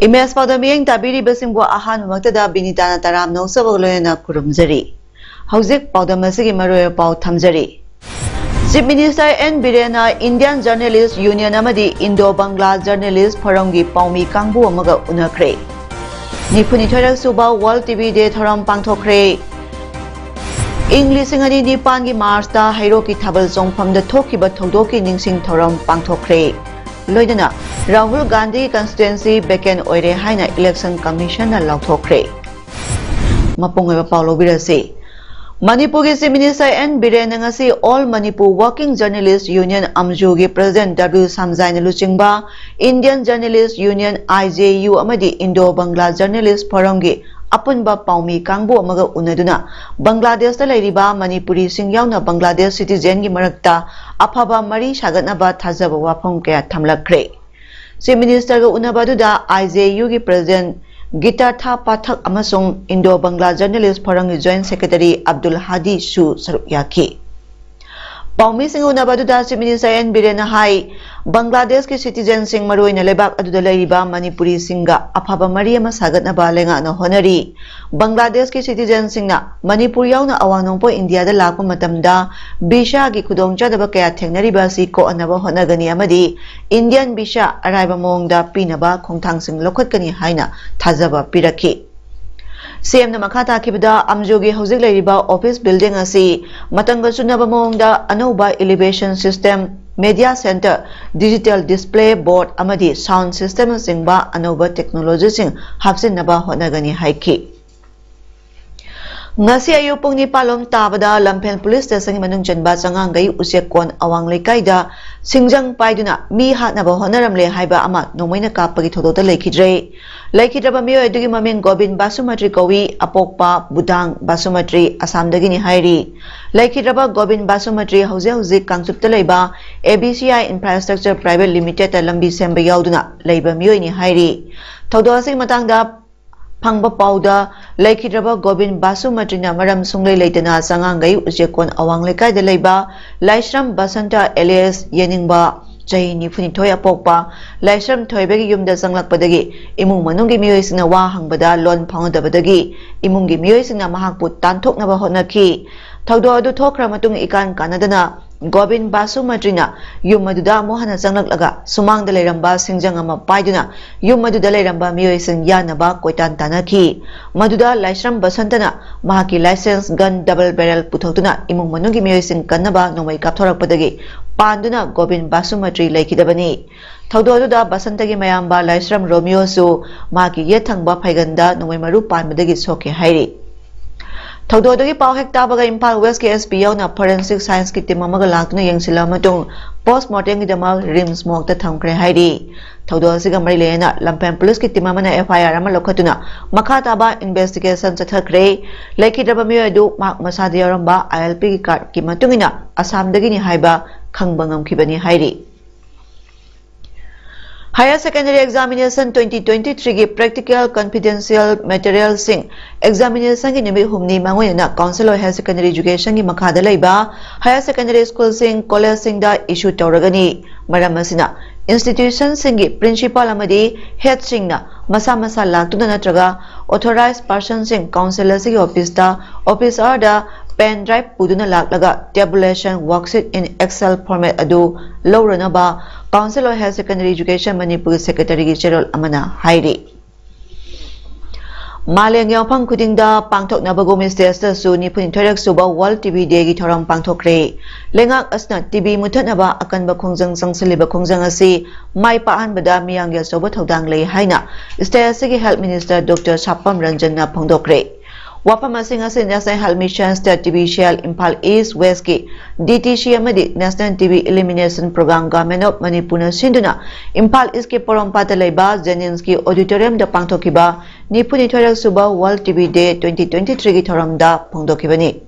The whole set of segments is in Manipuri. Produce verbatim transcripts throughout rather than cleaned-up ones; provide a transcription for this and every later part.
ꯏꯃꯦꯖ ꯄꯥꯎꯗꯝ ꯃꯤꯠꯌꯦꯡ ꯇꯥꯕꯤꯔꯤꯕꯁꯤꯡꯕꯨ ꯑꯍꯥꯟꯕꯃꯛꯇꯗ ꯕꯤꯅꯤꯇꯥꯅ ꯇꯔꯥꯝꯅ ꯑꯣꯛꯆꯕꯒ ꯂꯣꯏꯅꯅ ꯈꯨꯔꯨꯝꯖꯔꯤ꯫ ꯍꯧꯖꯤꯛ ꯄꯥꯎꯗꯝ ꯑꯁꯤꯒꯤ ꯃꯔꯨꯑꯣꯏꯕ ꯄꯥꯎ ꯊꯝꯖꯔꯤ꯫ Chief Minister ꯑꯦꯟ ꯕꯤꯔꯦꯟꯅ Indian Journalist Union ꯑꯃꯗꯤ Indo Bangla Journalist Forumꯒꯤ ꯄꯥꯎꯃꯤ ꯀꯥꯡꯕꯨ ꯑꯃꯒ ꯎꯅꯈ꯭ꯔꯦ꯫ ꯅꯤꯐꯨꯅꯤꯊꯣꯏꯔꯛ ꯁꯨꯕ World ꯇꯤ ꯚꯤ Day ꯊꯧꯔꯝ ꯄꯥꯡꯊꯣꯛꯈ꯭ꯔꯦ꯫ ꯏꯪ ꯂꯤꯁꯤꯡ ꯑꯅꯤ ꯅꯤꯄꯥꯟꯒꯤ ꯃꯥꯔꯆꯇ ꯍꯩꯔꯣꯛꯀꯤ ꯊꯥꯕꯜ ꯆꯣꯡꯐꯝꯗ ꯊꯣꯛꯈꯤꯕ ꯊꯧꯗꯣꯛꯀꯤ ꯅꯤꯡꯁꯤꯡ ꯊꯧꯔꯝ ꯄꯥꯡꯊꯣꯛꯈ꯭ꯔꯦ꯫ ꯂꯣꯏꯅꯅ ꯔꯥꯍꯨꯜ ꯒꯥꯟꯙꯤ constituency vacant ꯑꯣꯏꯔꯦ ꯍꯥꯏꯅ Election Commissionꯅ ꯂꯥꯎꯊꯣꯛꯈ꯭ꯔꯦ꯫ ꯃꯄꯨꯡ ꯑꯣꯏꯕ ꯄꯥꯎ ꯂꯧꯕꯤꯔꯁꯤ꯫ ꯃꯅꯤꯄꯨꯔꯒꯤ Chief Minister ꯑꯦꯟ ꯕꯤꯔꯦꯟꯅ ꯉꯁꯤ All Manipur Working Journalist Union, ꯑꯝꯖꯨꯒꯤ President ꯗꯕ꯭ꯂꯤꯎ ꯁꯥꯝꯖꯥꯏꯅ ꯂꯨꯆꯤꯡꯕ Indian Journalist Union, I J U, ꯑꯃꯗꯤ Indo Bangla Journalist Forumꯒꯤ ꯑꯄꯨꯟꯕ ꯄꯥꯎꯃꯤ ꯀꯥꯡꯕꯨ ꯑꯃꯒ ꯎꯅꯗꯨꯅ ꯕꯪꯒ꯭ꯂꯥꯗꯦꯁꯇ ꯂꯩꯔꯤꯕ ꯃꯅꯤꯄꯨꯔꯤꯁꯤꯡ ꯌꯥꯎꯅ ꯕꯪꯒ꯭ꯂꯥꯗꯦꯁ citizenꯒꯤ ꯃꯔꯛꯇ ꯑꯐꯕ ꯃꯔꯤ ꯁꯥꯒꯠꯅꯕ ꯊꯥꯖꯕ ꯋꯥꯐꯝ ꯀꯌꯥ ꯊꯝꯂꯛꯈ꯭ꯔꯦ꯫ Chief Ministerꯒ ꯎꯅꯕ ꯑꯗꯨꯗ ꯑꯥꯏ ꯖꯦ ꯌꯨꯒꯤ President ꯒꯤꯇꯥꯔꯊꯥ ꯄꯥꯊꯛ ꯑꯃꯁꯨꯡ Indo Bangla Journalist Forumꯒꯤ Joint Secretary Abdul ꯍꯥꯗꯤꯁꯨ ꯁꯔꯨꯛ ꯌꯥꯈꯤ꯫ ꯄꯥꯎꯃꯤꯁꯤꯡꯒ ꯎꯅꯕ ꯑꯗꯨꯗ Chief Minister ꯑꯦꯟ ꯕꯤꯔꯦꯟꯅ ꯍꯥꯏ, ꯕꯪꯒ꯭ꯂꯥꯗꯦꯁꯀꯤ citizenꯁꯤꯡ, ꯃꯔꯨꯑꯣꯏꯅ ꯂꯩꯕꯥꯛ ꯑꯗꯨꯗ ꯂꯩꯔꯤꯕ ꯃꯅꯤꯄꯨꯔꯤꯁꯤꯡꯒ ꯑꯐꯕ ꯃꯔꯤ ꯑꯃ ꯁꯥꯒꯠꯅꯕ ꯂꯩꯉꯥꯛꯅ ꯍꯣꯠꯅꯔꯤ꯫ ꯕꯪꯒ꯭ꯂꯥꯗꯦꯁꯀꯤ citizenꯁꯤꯡꯅ ꯃꯅꯤꯄꯨꯔ ꯌꯥꯎꯅ ꯑꯋꯥꯡ ꯅꯣꯡꯄꯣꯛ ꯏꯟꯗꯤꯌꯥꯗ ꯂꯥꯛꯄ ꯃꯇꯝꯗ ꯚꯤꯁꯥꯒꯤ ꯈꯨꯗꯣꯡꯆꯥꯗꯕ ꯀꯌꯥ ꯊꯦꯡꯅꯔꯤꯕ ꯑꯁꯤ ꯀꯣꯛꯍꯟꯅꯕ ꯍꯣꯠꯅꯒꯅꯤ ꯑꯃꯗꯤ Indian visa ꯑꯔꯥꯏꯕ ꯃꯑꯣꯡꯗ ꯄꯤꯅꯕ ꯈꯣꯡꯊꯥꯡꯁꯤꯡ ꯂꯧꯈꯠꯀꯅꯤ ꯍꯥꯏꯅ ꯊꯥꯖꯕ ꯄꯤꯔꯛꯈꯤ꯫ ꯁꯤ ꯑꯦꯝꯅ ꯃꯈꯥ ꯇꯥꯈꯤꯕꯗ, ꯑꯝꯖꯨꯒꯤ ꯍꯧꯖꯤꯛ ꯂꯩꯔꯤꯕ office building ꯑꯁꯤ ꯃꯇꯝꯒ ꯆꯨꯅꯕ ꯃꯑꯣꯡꯗ ꯑꯅꯧꯕ elevation system, media center, digital display board ꯑꯃꯗꯤ sound systemꯅꯆꯤꯡꯕ ꯑꯅꯧꯕ technologyꯁꯤꯡ ꯍꯥꯞꯆꯤꯟꯅꯕ ꯍꯣꯠꯅꯒꯅꯤ ꯍꯥꯏꯈꯤ꯫ ꯉꯁꯤ ꯑꯌꯨꯛ ꯄꯨꯡ ꯅꯤꯄꯥꯜ ꯂꯣꯝ ꯇꯥꯕꯗ ꯂꯝꯐꯦꯜ ꯄꯨꯂꯤꯁ ꯁ꯭ꯇꯦꯁꯟꯒꯤ ꯃꯅꯨꯡ ꯆꯟꯕ ꯆꯉꯥꯡꯒꯩ ꯎꯆꯦꯛ ꯀꯣꯟ ꯑꯋꯥꯡ ꯂꯩꯀꯥꯏꯗ ꯁꯤꯡꯖꯪ ꯄꯥꯏꯗꯨꯅ ꯃꯤ ꯍꯥꯠꯅꯕ ꯍꯣꯠꯅꯔꯝꯂꯦ ꯍꯥꯏꯕ ꯑꯃ ꯅꯣꯡꯃꯩꯅ ꯀꯥꯞꯄꯒꯤ ꯊꯧꯗꯣꯛꯇ ꯂꯩꯈꯤꯗ꯭ꯔꯦ꯫ ꯂꯩꯈꯤꯗ꯭ꯔꯕ ꯃꯤꯑꯣꯏ ꯑꯗꯨꯒꯤ ꯃꯃꯤꯡ ꯒꯣꯕꯤꯟ ꯕꯥꯁꯨꯃꯇ꯭ꯔꯤ ꯀꯧꯏ, ꯑꯄꯣꯛꯄ ꯕꯨꯗꯥꯡ ꯕꯥꯁꯨꯃꯇ꯭ꯔꯤ, ꯑꯁꯥꯝꯗꯒꯤꯅꯤ ꯍꯥꯏꯔꯤ꯫ ꯂꯩꯈꯤꯗ꯭ꯔꯕ ꯒꯣꯕꯤꯟ ꯕꯥꯁꯨꯃꯇ꯭ꯔꯤ ꯍꯧꯖꯤꯛ ꯍꯧꯖꯤꯛ ꯀꯥꯡꯆꯨꯞꯇ ꯂꯩꯕ A B C I Infrastructure Private Limited ꯂꯝꯕꯤ ꯁꯦꯝꯕ ꯌꯥꯎꯗꯨꯅ ꯂꯩꯕ ꯃꯤꯑꯣꯏꯅꯤ ꯍꯥꯏꯔꯤ꯫ ꯊꯧꯗꯣꯛ ꯑꯁꯤꯒꯤ ꯃꯇꯥꯡꯗ ꯐꯪꯕ ꯄꯥꯎꯗ, ꯂꯩꯈꯤꯗ꯭ꯔꯕ ꯒꯣꯕꯤꯟ ꯕꯥꯁꯨꯃꯇ꯭ꯔꯤꯅ ꯃꯔꯝ ꯁꯨꯡꯂꯩ ꯂꯩꯇꯅ ꯆꯉꯥꯡꯒꯩ ꯎꯆꯦꯛꯀꯣꯟ ꯑꯋꯥꯡ ꯂꯩꯀꯥꯏꯗ ꯂꯩꯕ ꯂꯥꯏꯁ꯭ꯔꯝ ꯕꯁꯟꯇ alias ꯌꯦꯅꯤꯡꯕ, ꯆꯍꯤ ꯅꯤꯐꯨꯅꯤꯊꯣꯏ ꯑꯄꯣꯛꯄ ꯂꯥꯏꯁ꯭ꯔꯝ ꯊꯣꯏꯕꯒꯤ ꯌꯨꯝꯗ ꯆꯪꯂꯛꯄꯗꯒꯤ ꯏꯃꯨꯡ ꯃꯅꯨꯡꯒꯤ ꯃꯤꯑꯣꯏꯁꯤꯡꯅ ꯋꯥ ꯍꯪꯕꯗ ꯂꯣꯟ ꯐꯥꯎꯅꯗꯕꯗꯒꯤ ꯏꯃꯨꯡꯒꯤ ꯃꯤꯑꯣꯏꯁꯤꯡꯅ ꯃꯍꯥꯛꯄꯨ ꯇꯥꯟꯊꯣꯛꯅꯕ ꯍꯣꯠꯅꯈꯤ꯫ ꯊꯧꯗꯣꯛ ꯑꯗꯨ ꯊꯣꯛꯈ꯭ꯔ ꯃꯇꯨꯡ ꯏꯀꯥꯟ ꯀꯥꯟꯅꯗꯅ ꯒꯣꯕꯤꯟ ꯕꯥꯁꯨꯃꯇ꯭ꯔꯤꯅ ꯌꯨꯝ ꯑꯗꯨꯗ ꯑꯃꯨꯛ ꯍꯟꯅ ꯆꯪꯂꯛꯂꯒ ꯁꯨꯃꯥꯡꯗ ꯂꯩꯔꯝꯕ ꯁꯤꯡꯖꯪ ꯑꯃ ꯄꯥꯏꯗꯨꯅ ꯌꯨꯝ ꯑꯗꯨꯗ ꯂꯩꯔꯝꯕ ꯃꯤꯑꯣꯏꯁꯤꯡ ꯌꯥꯟꯅꯕ ꯀꯣꯏꯇꯥꯟ ꯇꯥꯟꯅꯈꯤ꯫ ꯃꯗꯨꯗ ꯂꯥꯏꯁ꯭ꯔꯝ ꯕꯁꯟꯇꯅ ꯃꯍꯥꯛꯀꯤ licensed gun double barrel ꯄꯨꯊꯣꯛꯇꯨꯅ ꯏꯃꯨꯡ ꯃꯅꯨꯡꯒꯤ ꯃꯤꯑꯣꯏꯁꯤꯡ ꯀꯟꯅꯕ ꯅꯣꯡꯃꯩ ꯀꯥꯞꯊꯣꯔꯛꯄꯗꯒꯤ ꯄꯥꯟꯗꯨꯅ ꯒꯣꯕꯤꯟ ꯕꯥꯁꯨꯃꯇ꯭ꯔꯤ ꯂꯩꯈꯤꯗꯕꯅꯤ꯫ ꯊꯧꯗꯣꯛ ꯑꯗꯨꯗ ꯕꯁꯟꯇꯒꯤ ꯃꯌꯥꯝꯕ ꯂꯥꯏꯁ꯭ꯔꯝ ꯔꯣꯃꯤꯌꯣꯁꯨ ꯃꯍꯥꯛꯀꯤ ꯌꯦꯠ ꯊꯪꯕ ꯐꯩꯒꯟꯗ ꯅꯣꯡꯃꯩ ꯃꯔꯨ ꯄꯥꯟꯕꯗꯒꯤ ꯁꯣꯛꯈꯤ ꯍꯥꯏꯔꯤ꯫ ꯊꯧꯗꯣꯛ ꯑꯗꯨꯒꯤ ꯄꯥꯎ ꯍꯦꯛ ꯇꯥꯕꯒ ꯏꯝꯐꯥꯜ West ꯀꯤ S P ꯌꯥꯎꯅ forensic science ꯀꯤ team ꯑꯃꯒ ꯂꯥꯛꯇꯨꯅ ꯌꯦꯡꯁꯤꯜꯂꯕ ꯃꯇꯨꯡ post mortem ꯒꯤꯗꯃꯛ RIMS morgue ꯇ ꯊꯝꯈ꯭ꯔꯦ ꯍꯥꯏꯔꯤ꯫ ꯊꯧꯗꯣꯛ ꯑꯁꯤꯒ ꯃꯔꯤ ꯂꯩꯅꯅ ꯂꯝꯐꯦꯜ ꯄꯨꯂꯤꯁꯀꯤ team ꯑꯃꯅ F I R ꯑꯃ ꯂꯧꯈꯠꯇꯨꯅ ꯃꯈꯥ ꯇꯥꯕ investigation ꯆꯠꯊꯈ꯭ꯔꯦ꯫ ꯂꯩꯈꯤꯗ꯭ꯔꯕ ꯃꯤꯑꯣꯏ ꯑꯗꯨ ꯃꯍꯥꯛ ꯃꯁꯥꯗ ꯌꯥꯎꯔꯝꯕ I L P ꯒꯤ card ꯀꯤ ꯃꯇꯨꯡ ꯏꯟꯅ ꯑꯁꯥꯝꯗꯒꯤꯅꯤ ꯍꯥꯏꯕ ꯈꯪꯕ ꯉꯝꯈꯤꯕꯅꯤ ꯍꯥꯏꯔꯤ꯫ Higher Secondary Examination twenty twenty-three ꯒꯤ practical confidential material ꯁꯤꯡ examination ꯒꯤ ꯅꯨꯃꯤꯠ ꯍꯨꯝꯅꯤ ꯃꯥꯡꯑꯣꯏꯅꯅ Council of Higher Secondary Education ꯒꯤ ꯃꯈꯥꯗ ꯂꯩꯕ higher secondary school ꯁꯤꯡ, college ꯁꯤꯡꯗ issue ꯇꯧꯔꯒꯅꯤ꯫ ꯃꯔꯝ ꯑꯁꯤꯅ, institution ꯁꯤꯡꯒꯤ principal ꯑꯃꯗꯤ head ꯁꯤꯡꯅ ꯃꯁꯥ ꯃꯁꯥ ꯂꯥꯛꯇꯨꯅ ꯅꯠꯇ꯭ꯔꯒ authorized person ꯁꯤꯡ council ꯑꯁꯤꯒꯤ office ꯇ, office hour ꯗ pen drive ꯄꯨꯗꯨꯅ ꯂꯥꯛꯂꯒ tabulation worksheet in Excel format ꯑꯗꯨ ꯂꯧꯔꯅꯕ Council of Higher Secondary Education ꯃꯅꯤꯄꯨꯔꯒꯤ secretary ꯒꯤ ꯆꯦꯔꯣꯜ ꯑꯃꯅ ꯍꯥꯏꯔꯤ꯫ ꯃꯥꯂꯦꯝꯒꯤ ꯃꯐꯝ ꯈꯨꯗꯤꯡꯗ ꯄꯥꯡꯊꯣꯛꯅꯕꯒꯨꯝ states ꯇꯁꯨ ꯅꯤꯐꯨꯅꯤꯊꯣꯏꯔꯛ ꯁꯨꯕ World T B Day ꯒꯤ ꯊꯧꯔꯝ ꯄꯥꯡꯊꯣꯛꯈ꯭ꯔꯦ꯫ ꯂꯩꯉꯥꯛ ꯑꯁꯤꯅ T B ꯃꯨꯊꯠꯅꯕ ꯑꯀꯟꯕ ꯈꯣꯡꯖꯪ ꯆꯪꯁꯤꯜꯂꯤꯕ ꯈꯣꯡꯖꯪ ꯑꯁꯤ ꯃꯥꯏ ꯄꯥꯛꯍꯟꯕꯗ ꯃꯤꯌꯥꯝꯒꯤ ꯑꯆꯧꯕ ꯊꯧꯗꯥꯡ ꯂꯩ ꯍꯥꯏꯅ state ꯑꯁꯤꯒꯤ Health Minister Doctor ꯁꯥꯄꯝ ꯔꯟꯖꯟꯅ ꯐꯣꯡꯗꯣꯛꯈ꯭ꯔꯦ꯫ ꯋꯥꯐꯝ ꯑꯁꯤ ꯉꯁꯤ National Health Mission State T B Cell, Imphal East West ꯀꯤ D T C ꯑꯃꯗꯤ National T B Elimination Program, Government of Manipur ꯅ ꯁꯤꯟꯗꯨꯅ Imphal East ꯀꯤ ꯄꯣꯔꯣꯝꯄꯥꯠꯇ ꯂꯩꯕ JNIMS ꯀꯤ auditorium ꯗ ꯄꯥꯡꯊꯣꯛꯈꯤꯕ ꯅꯤꯐꯨꯅꯤꯊꯣꯏꯔꯛ ꯁꯨꯕ World T B Day twenty twenty-three ꯒꯤ ꯊꯧꯔꯝꯗ ꯐꯣꯡꯗꯣꯛꯈꯤꯕꯅꯤ꯫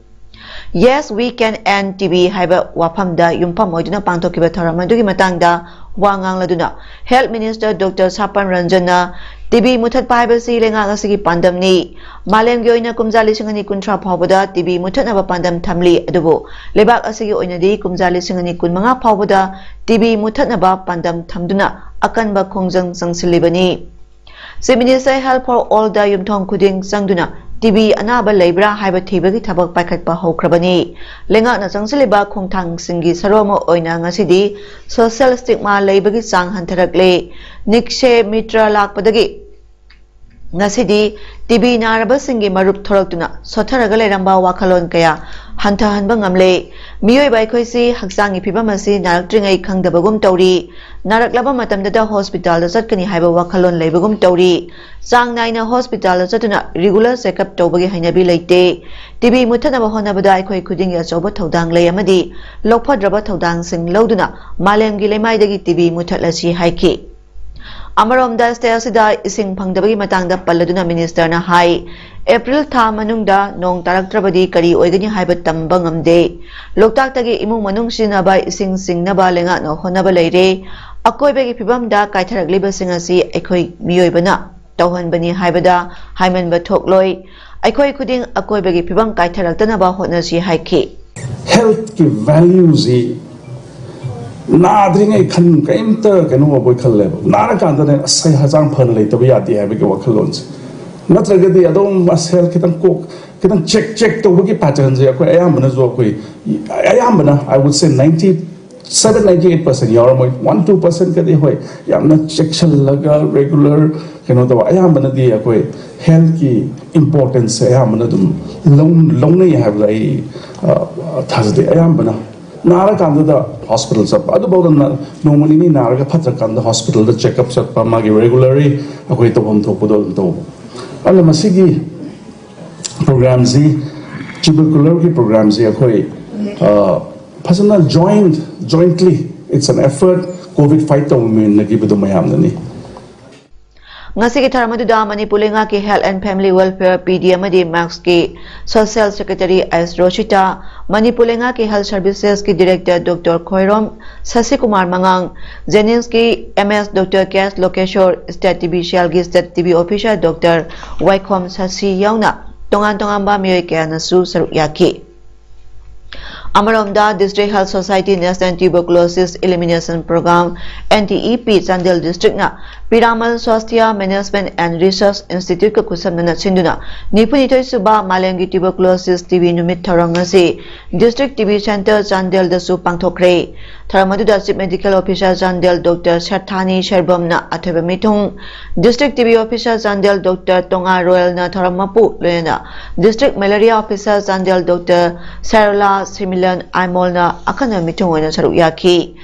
Yes, we can end T B ꯍꯥꯏꯕ ꯋꯥꯐꯝꯗ ꯌꯨꯝꯐꯝ ꯑꯣꯏꯗꯨꯅ ꯄꯥꯡꯊꯣꯛꯈꯤꯕ ꯊꯧꯔꯝ ꯑꯗꯨꯒꯤ ꯃꯇꯥꯡꯗ ꯋꯥ ꯉꯥꯡꯂꯗꯨꯅ Health Minister Doctor Sapan Ranjan ꯅ T B ꯃꯨꯊꯠꯄ ꯍꯥꯏꯕꯁꯤ ꯂꯩꯉꯥꯛ ꯑꯁꯤꯒꯤ ꯄꯥꯟꯗꯝꯅꯤ꯫ ꯃꯥꯂꯦꯝꯒꯤ ꯑꯣꯏꯅ ꯀꯨꯝꯖꯥ ꯂꯤꯁꯤꯡ ꯑꯅꯤ ꯀꯨꯟꯊ꯭ꯔꯥ ꯐꯥꯎꯕꯗ T B ꯃꯨꯊꯠꯅꯕ ꯄꯥꯟꯗꯝ ꯊꯝꯂꯤ, ꯑꯗꯨꯕꯨ ꯂꯩꯕꯥꯛ ꯑꯁꯤꯒꯤ ꯑꯣꯏꯅꯗꯤ ꯀꯨꯝꯖꯥ ꯂꯤꯁꯤꯡ ꯑꯅꯤ ꯀꯨꯟꯃꯉꯥ ꯐꯥꯎꯕꯗ T B ꯃꯨꯊꯠꯅꯕ ꯄꯥꯟꯗꯝ ꯊꯝꯗꯨꯅ ꯑꯀꯟꯕ ꯈꯣꯡꯖꯪ ꯆꯪꯁꯤꯜꯂꯤꯕꯅꯤ꯫ Chief Minister Health for All ꯗ ꯌꯨꯝꯊꯣꯡ ꯈꯨꯗꯤꯡ ꯆꯪꯗꯨꯅ T B ꯑꯅꯥꯕ ꯂꯩꯕ꯭ꯔꯥ ꯍꯥꯏꯕ ꯊꯤꯕꯒꯤ ꯊꯕꯛ ꯄꯥꯏꯈꯠꯄ ꯍꯧꯈ꯭ꯔꯕꯅꯤ꯫ ꯂꯩꯉꯥꯛꯅ ꯆꯪꯁꯤꯜꯂꯤꯕ ꯈꯣꯡꯊꯥꯡꯁꯤꯡꯒꯤ ꯁꯔꯨꯛ ꯑꯃ ꯑꯣꯏꯅ ꯉꯁꯤꯗꯤ social stigma ꯂꯩꯕꯒꯤ ꯆꯥꯡ ꯍꯟꯊꯔꯛꯂꯦ꯫ Nikshay Mitra ꯂꯥꯛꯄꯗꯒꯤ ꯉꯁꯤꯗꯤ T B ꯅꯥꯔꯕꯁꯤꯡꯒꯤ ꯃꯔꯨꯞ ꯊꯣꯔꯛꯇꯨꯅ ꯁꯣꯠꯊꯔꯒ ꯂꯩꯔꯝꯕ ꯋꯥꯈꯜꯂꯣꯟ ꯀꯌꯥ ꯍꯟꯊꯍꯟꯕ ꯉꯝꯂꯦ꯫ ꯃꯤꯑꯣꯏꯕ ꯑꯩꯈꯣꯏꯁꯤ ꯍꯛꯆꯥꯡꯒꯤ ꯐꯤꯕꯝ ꯑꯁꯤ ꯅꯥꯔꯛꯇ꯭ꯔꯤꯉꯩ ꯈꯪꯗꯕꯒꯨꯝ ꯇꯧꯔꯤ꯫ ꯅꯥꯔꯛꯂꯕ ꯃꯇꯝꯗꯇ ꯍꯣꯁꯄꯤꯇꯥꯜꯗ ꯆꯠꯀꯅꯤ ꯍꯥꯏꯕ ꯋꯥꯈꯜꯂꯣꯟ ꯂꯩꯕꯒꯨꯝ ꯇꯧꯔꯤ꯫ ꯆꯥꯡ ꯅꯥꯏꯅ ꯍꯣꯁꯄꯤꯇꯥꯜꯗ ꯆꯠꯇꯨꯅ regular checkup ꯇꯧꯕꯒꯤ ꯍꯩꯅꯕꯤ ꯂꯩꯇꯦ꯫ T B ꯃꯨꯊꯠꯅꯕ ꯍꯣꯠꯅꯕꯗ ꯑꯩꯈꯣꯏ ꯈꯨꯗꯤꯡꯒꯤ ꯑꯆꯧꯕ ꯊꯧꯗꯥꯡ ꯂꯩ ꯑꯃꯗꯤ ꯂꯧꯐꯗ꯭ꯔꯕ ꯊꯧꯗꯥꯡꯁꯤꯡ ꯂꯧꯗꯨꯅ ꯃꯥꯂꯦꯝꯒꯤ ꯂꯩꯃꯥꯏꯗꯒꯤ T B ꯃꯨꯊꯠꯂꯁꯤ ꯍꯥꯏꯈꯤ꯫ ꯑꯃꯔꯣꯝꯗ, state ꯑꯁꯤꯗ ꯏꯁꯤꯡ ꯐꯪꯗꯕꯒꯤ ꯃꯇꯥꯡꯗ ꯄꯜꯂꯗꯨꯅ minister ꯅ ꯍꯥꯏ, April ꯊꯥ ꯃꯅꯨꯡꯗ ꯅꯣꯡ ꯇꯥꯔꯛꯇ꯭ꯔꯕꯗꯤ ꯀꯔꯤ ꯑꯣꯏꯒꯅꯤ ꯍꯥꯏꯕ ꯇꯝꯕ ꯉꯝꯗꯦ꯫ ꯂꯣꯛꯇꯥꯛꯇꯒꯤ ꯏꯃꯨꯡ ꯃꯅꯨꯡ ꯁꯤꯖꯤꯟꯅꯕ ꯏꯁꯤꯡ ꯆꯤꯡꯅꯕ ꯂꯩꯉꯥꯛꯅ ꯍꯣꯠꯅꯕ ꯂꯩꯔꯦ꯫ ꯑꯀꯣꯏꯕꯒꯤ ꯐꯤꯕꯝꯗ ꯀꯥꯏꯊꯔꯛꯂꯤꯕꯁꯤꯡ ꯑꯁꯤ ꯑꯩꯈꯣꯏ ꯃꯤꯑꯣꯏꯕꯅ ꯇꯧꯍꯟꯕꯅꯤ ꯍꯥꯏꯕꯗ ꯍꯥꯏꯃꯟꯕ ꯊꯣꯛꯂꯣꯏ꯫ ꯑꯩꯈꯣꯏ ꯈꯨꯗꯤꯡ ꯑꯀꯣꯏꯕꯒꯤ ꯐꯤꯕꯝ ꯀꯥꯏꯊꯔꯛꯇꯅꯕ ꯍꯣꯠꯅꯁꯤ ꯍꯥꯏꯈꯤ꯫ Health ꯀꯤ value ꯁꯤ ꯅꯥꯗ꯭ꯔꯤꯉꯩ ꯈꯟ ꯀꯔꯤꯝꯇ ꯀꯩꯅꯣ ꯑꯣꯏꯕꯣꯏ ꯈꯜꯂꯦꯕ꯫ ꯅꯥꯔꯀꯥꯟꯗꯅꯦ, "ꯑꯁ, ꯑꯩ ꯍꯛꯆꯥꯡ ꯐꯅ ꯂꯩꯇꯕ ꯌꯥꯗꯦ" ꯍꯥꯏꯕꯒꯤ ꯋꯥꯈꯜꯂꯣꯟꯁꯦ꯫ ꯅꯠꯇ꯭ꯔꯒꯗꯤ ꯑꯗꯨꯝ, "ꯑꯁ, health ꯈꯤꯇꯪ ꯀꯣꯛ ꯈꯤꯇꯪ check check ꯇꯧꯕꯒꯤ pattern ꯁꯦ ꯑꯩꯈꯣꯏ ꯑꯌꯥꯝꯕꯅꯁꯨ, ꯑꯩꯈꯣꯏ ꯑꯌꯥꯝꯕꯅ, I would say ninety seven ninety eight percent ꯌꯥꯎꯔꯝꯃꯣꯏ, one two percent ꯀꯗꯤ ꯍꯣꯏ, ꯌꯥꯝꯅ ꯆꯦꯛꯁꯤꯜꯂꯒ regular ꯀꯩꯅꯣ ꯇꯧꯕ꯫ ꯑꯌꯥꯝꯕꯅꯗꯤ ꯑꯩꯈꯣꯏ health ꯀꯤ importance ꯁꯦ ꯑꯌꯥꯝꯕꯅ ꯑꯗꯨꯝ ꯂꯧ-, ꯂꯧꯅꯩ ꯍꯥꯏꯕꯗ ꯑꯩ, ꯑ, ꯊꯥꯖꯗꯦ꯫ ꯑꯌꯥꯝꯕꯅ ꯅꯥꯔꯀꯥꯟꯗꯨꯗ hospital ꯆꯠꯄ, ꯑꯗꯨꯐꯥꯎꯗ ꯅ-, ꯅꯣꯡꯃ ꯅꯤꯅꯤ ꯅꯥꯔꯒ ꯐꯠꯇ꯭ꯔꯀꯥꯟꯗ hospital ꯗ check up ꯆꯠꯄ, ꯃꯥꯒꯤ regularly ꯑꯩꯈꯣꯏ ꯇꯧꯐꯝ ꯊꯣꯛꯄꯗꯣ ꯑꯗꯨꯝ ꯇꯧꯕ꯫ ꯑꯗꯨꯅ ꯃꯁꯤꯒꯤ ꯄ꯭ꯔꯣꯒ꯭ꯔꯥꯝꯁꯤ, ꯇ꯭ꯌꯨꯕꯔꯀꯨꯂꯔꯒꯤ ꯄ꯭ꯔꯣꯒ꯭ꯔꯥꯝꯁꯤ ꯑꯩꯈꯣꯏ ꯑ, ꯐꯖꯅ join jointly, it's an effort, COVID fight ꯇꯧꯃꯤꯟꯅꯈꯤꯕꯗꯨ ꯃꯌꯥꯝꯅꯅꯤ꯫ ꯉꯁꯤꯒꯤ ꯊꯧꯔꯝ ꯑꯗꯨꯗ ꯃꯅꯤꯄꯨꯔ ꯂꯩꯉꯥꯛꯀꯤ Health and Family Welfare, ꯄꯤ ꯗꯤ ꯑꯃꯗꯤ ꯃꯦꯛꯁꯀꯤ ꯁꯣꯁꯤꯌꯦꯜ ꯁꯦꯀ꯭ꯔꯦꯇꯔꯤ ꯑꯦꯁ ꯔꯣꯁꯤꯇꯥ, ꯃꯅꯤꯄꯨꯔ ꯂꯩꯉꯥꯛꯀꯤ health ꯁꯔꯚꯤꯁꯦꯁꯀꯤ director doctor Khoirom ꯁꯁꯤꯀꯨꯃꯥꯔ ꯃꯉꯥꯡ, ꯖꯦꯅꯤꯝꯁꯀꯤ M ꯑꯦꯁ ꯗꯣꯛꯇꯔ ꯀꯦ ꯑꯦꯁ ꯂꯣꯀꯦꯁꯣꯔ, ꯁ꯭ꯇꯦꯠ ꯇꯤ ꯕꯤ ꯁꯦꯜꯒꯤ state T B officer doctor ꯋꯥꯏꯈꯣꯝ ꯁꯁꯤ ꯌꯥꯎꯅ ꯇꯣꯉꯥꯟ ꯇꯣꯉꯥꯟꯕ ꯃꯤꯑꯣꯏ ꯀꯌꯥꯅꯁꯨ ꯁꯔꯨꯛ ꯌꯥꯈꯤ꯫ ꯑꯃꯔꯣꯝꯗ, District Health Society National Tuberculosis Elimination Program, N T E P, Chandel ꯗꯤꯁꯇ꯭ꯔꯤꯛꯅ Piramal Swasthya management and research ꯏꯟꯁꯇꯤꯇ꯭ꯌꯨꯠꯀ ꯈꯨꯠꯁꯝꯅꯅ ꯁꯤꯟꯗꯨꯅ ꯅꯤꯐꯨꯅꯤꯊꯣꯏ ꯁꯨꯕ ꯃꯥꯂꯦꯝꯒꯤ ꯇ꯭ꯌꯨꯕꯔꯀꯨꯂꯣꯁꯤꯁ ꯇꯤ ꯕꯤ ꯅꯨꯃꯤꯠ ꯊꯧꯔꯝ ꯉꯁꯤ ꯗꯤꯁꯇ꯭ꯔꯤꯛ ꯇꯤ ꯕꯤ ꯁꯦꯟꯇꯔ ꯆꯥꯟꯗꯦꯜꯗꯁꯨ ꯄꯥꯡꯊꯣꯛꯈ꯭ꯔꯦ꯫ ꯊꯧꯔꯝ ꯑꯗꯨꯗ chief medical officer Chandel doctor Sethani ꯁꯦꯔꯕꯝꯅ ꯑꯊꯣꯏꯕ ꯃꯤꯊꯨꯡ, district T B officer Chandel doctor Tonga ꯔꯣꯌꯦꯜꯅ ꯊꯧꯔꯝ ꯃꯄꯨ ꯂꯣꯏꯅꯅ district malaria officer Chandel doctor Serola Similan ꯑꯥꯏꯃꯣꯜꯅ ꯑꯈꯟꯅꯕ ꯃꯤꯊꯨꯡ ꯑꯣꯏꯅ ꯁꯔꯨꯛ ꯌꯥꯈꯤ꯫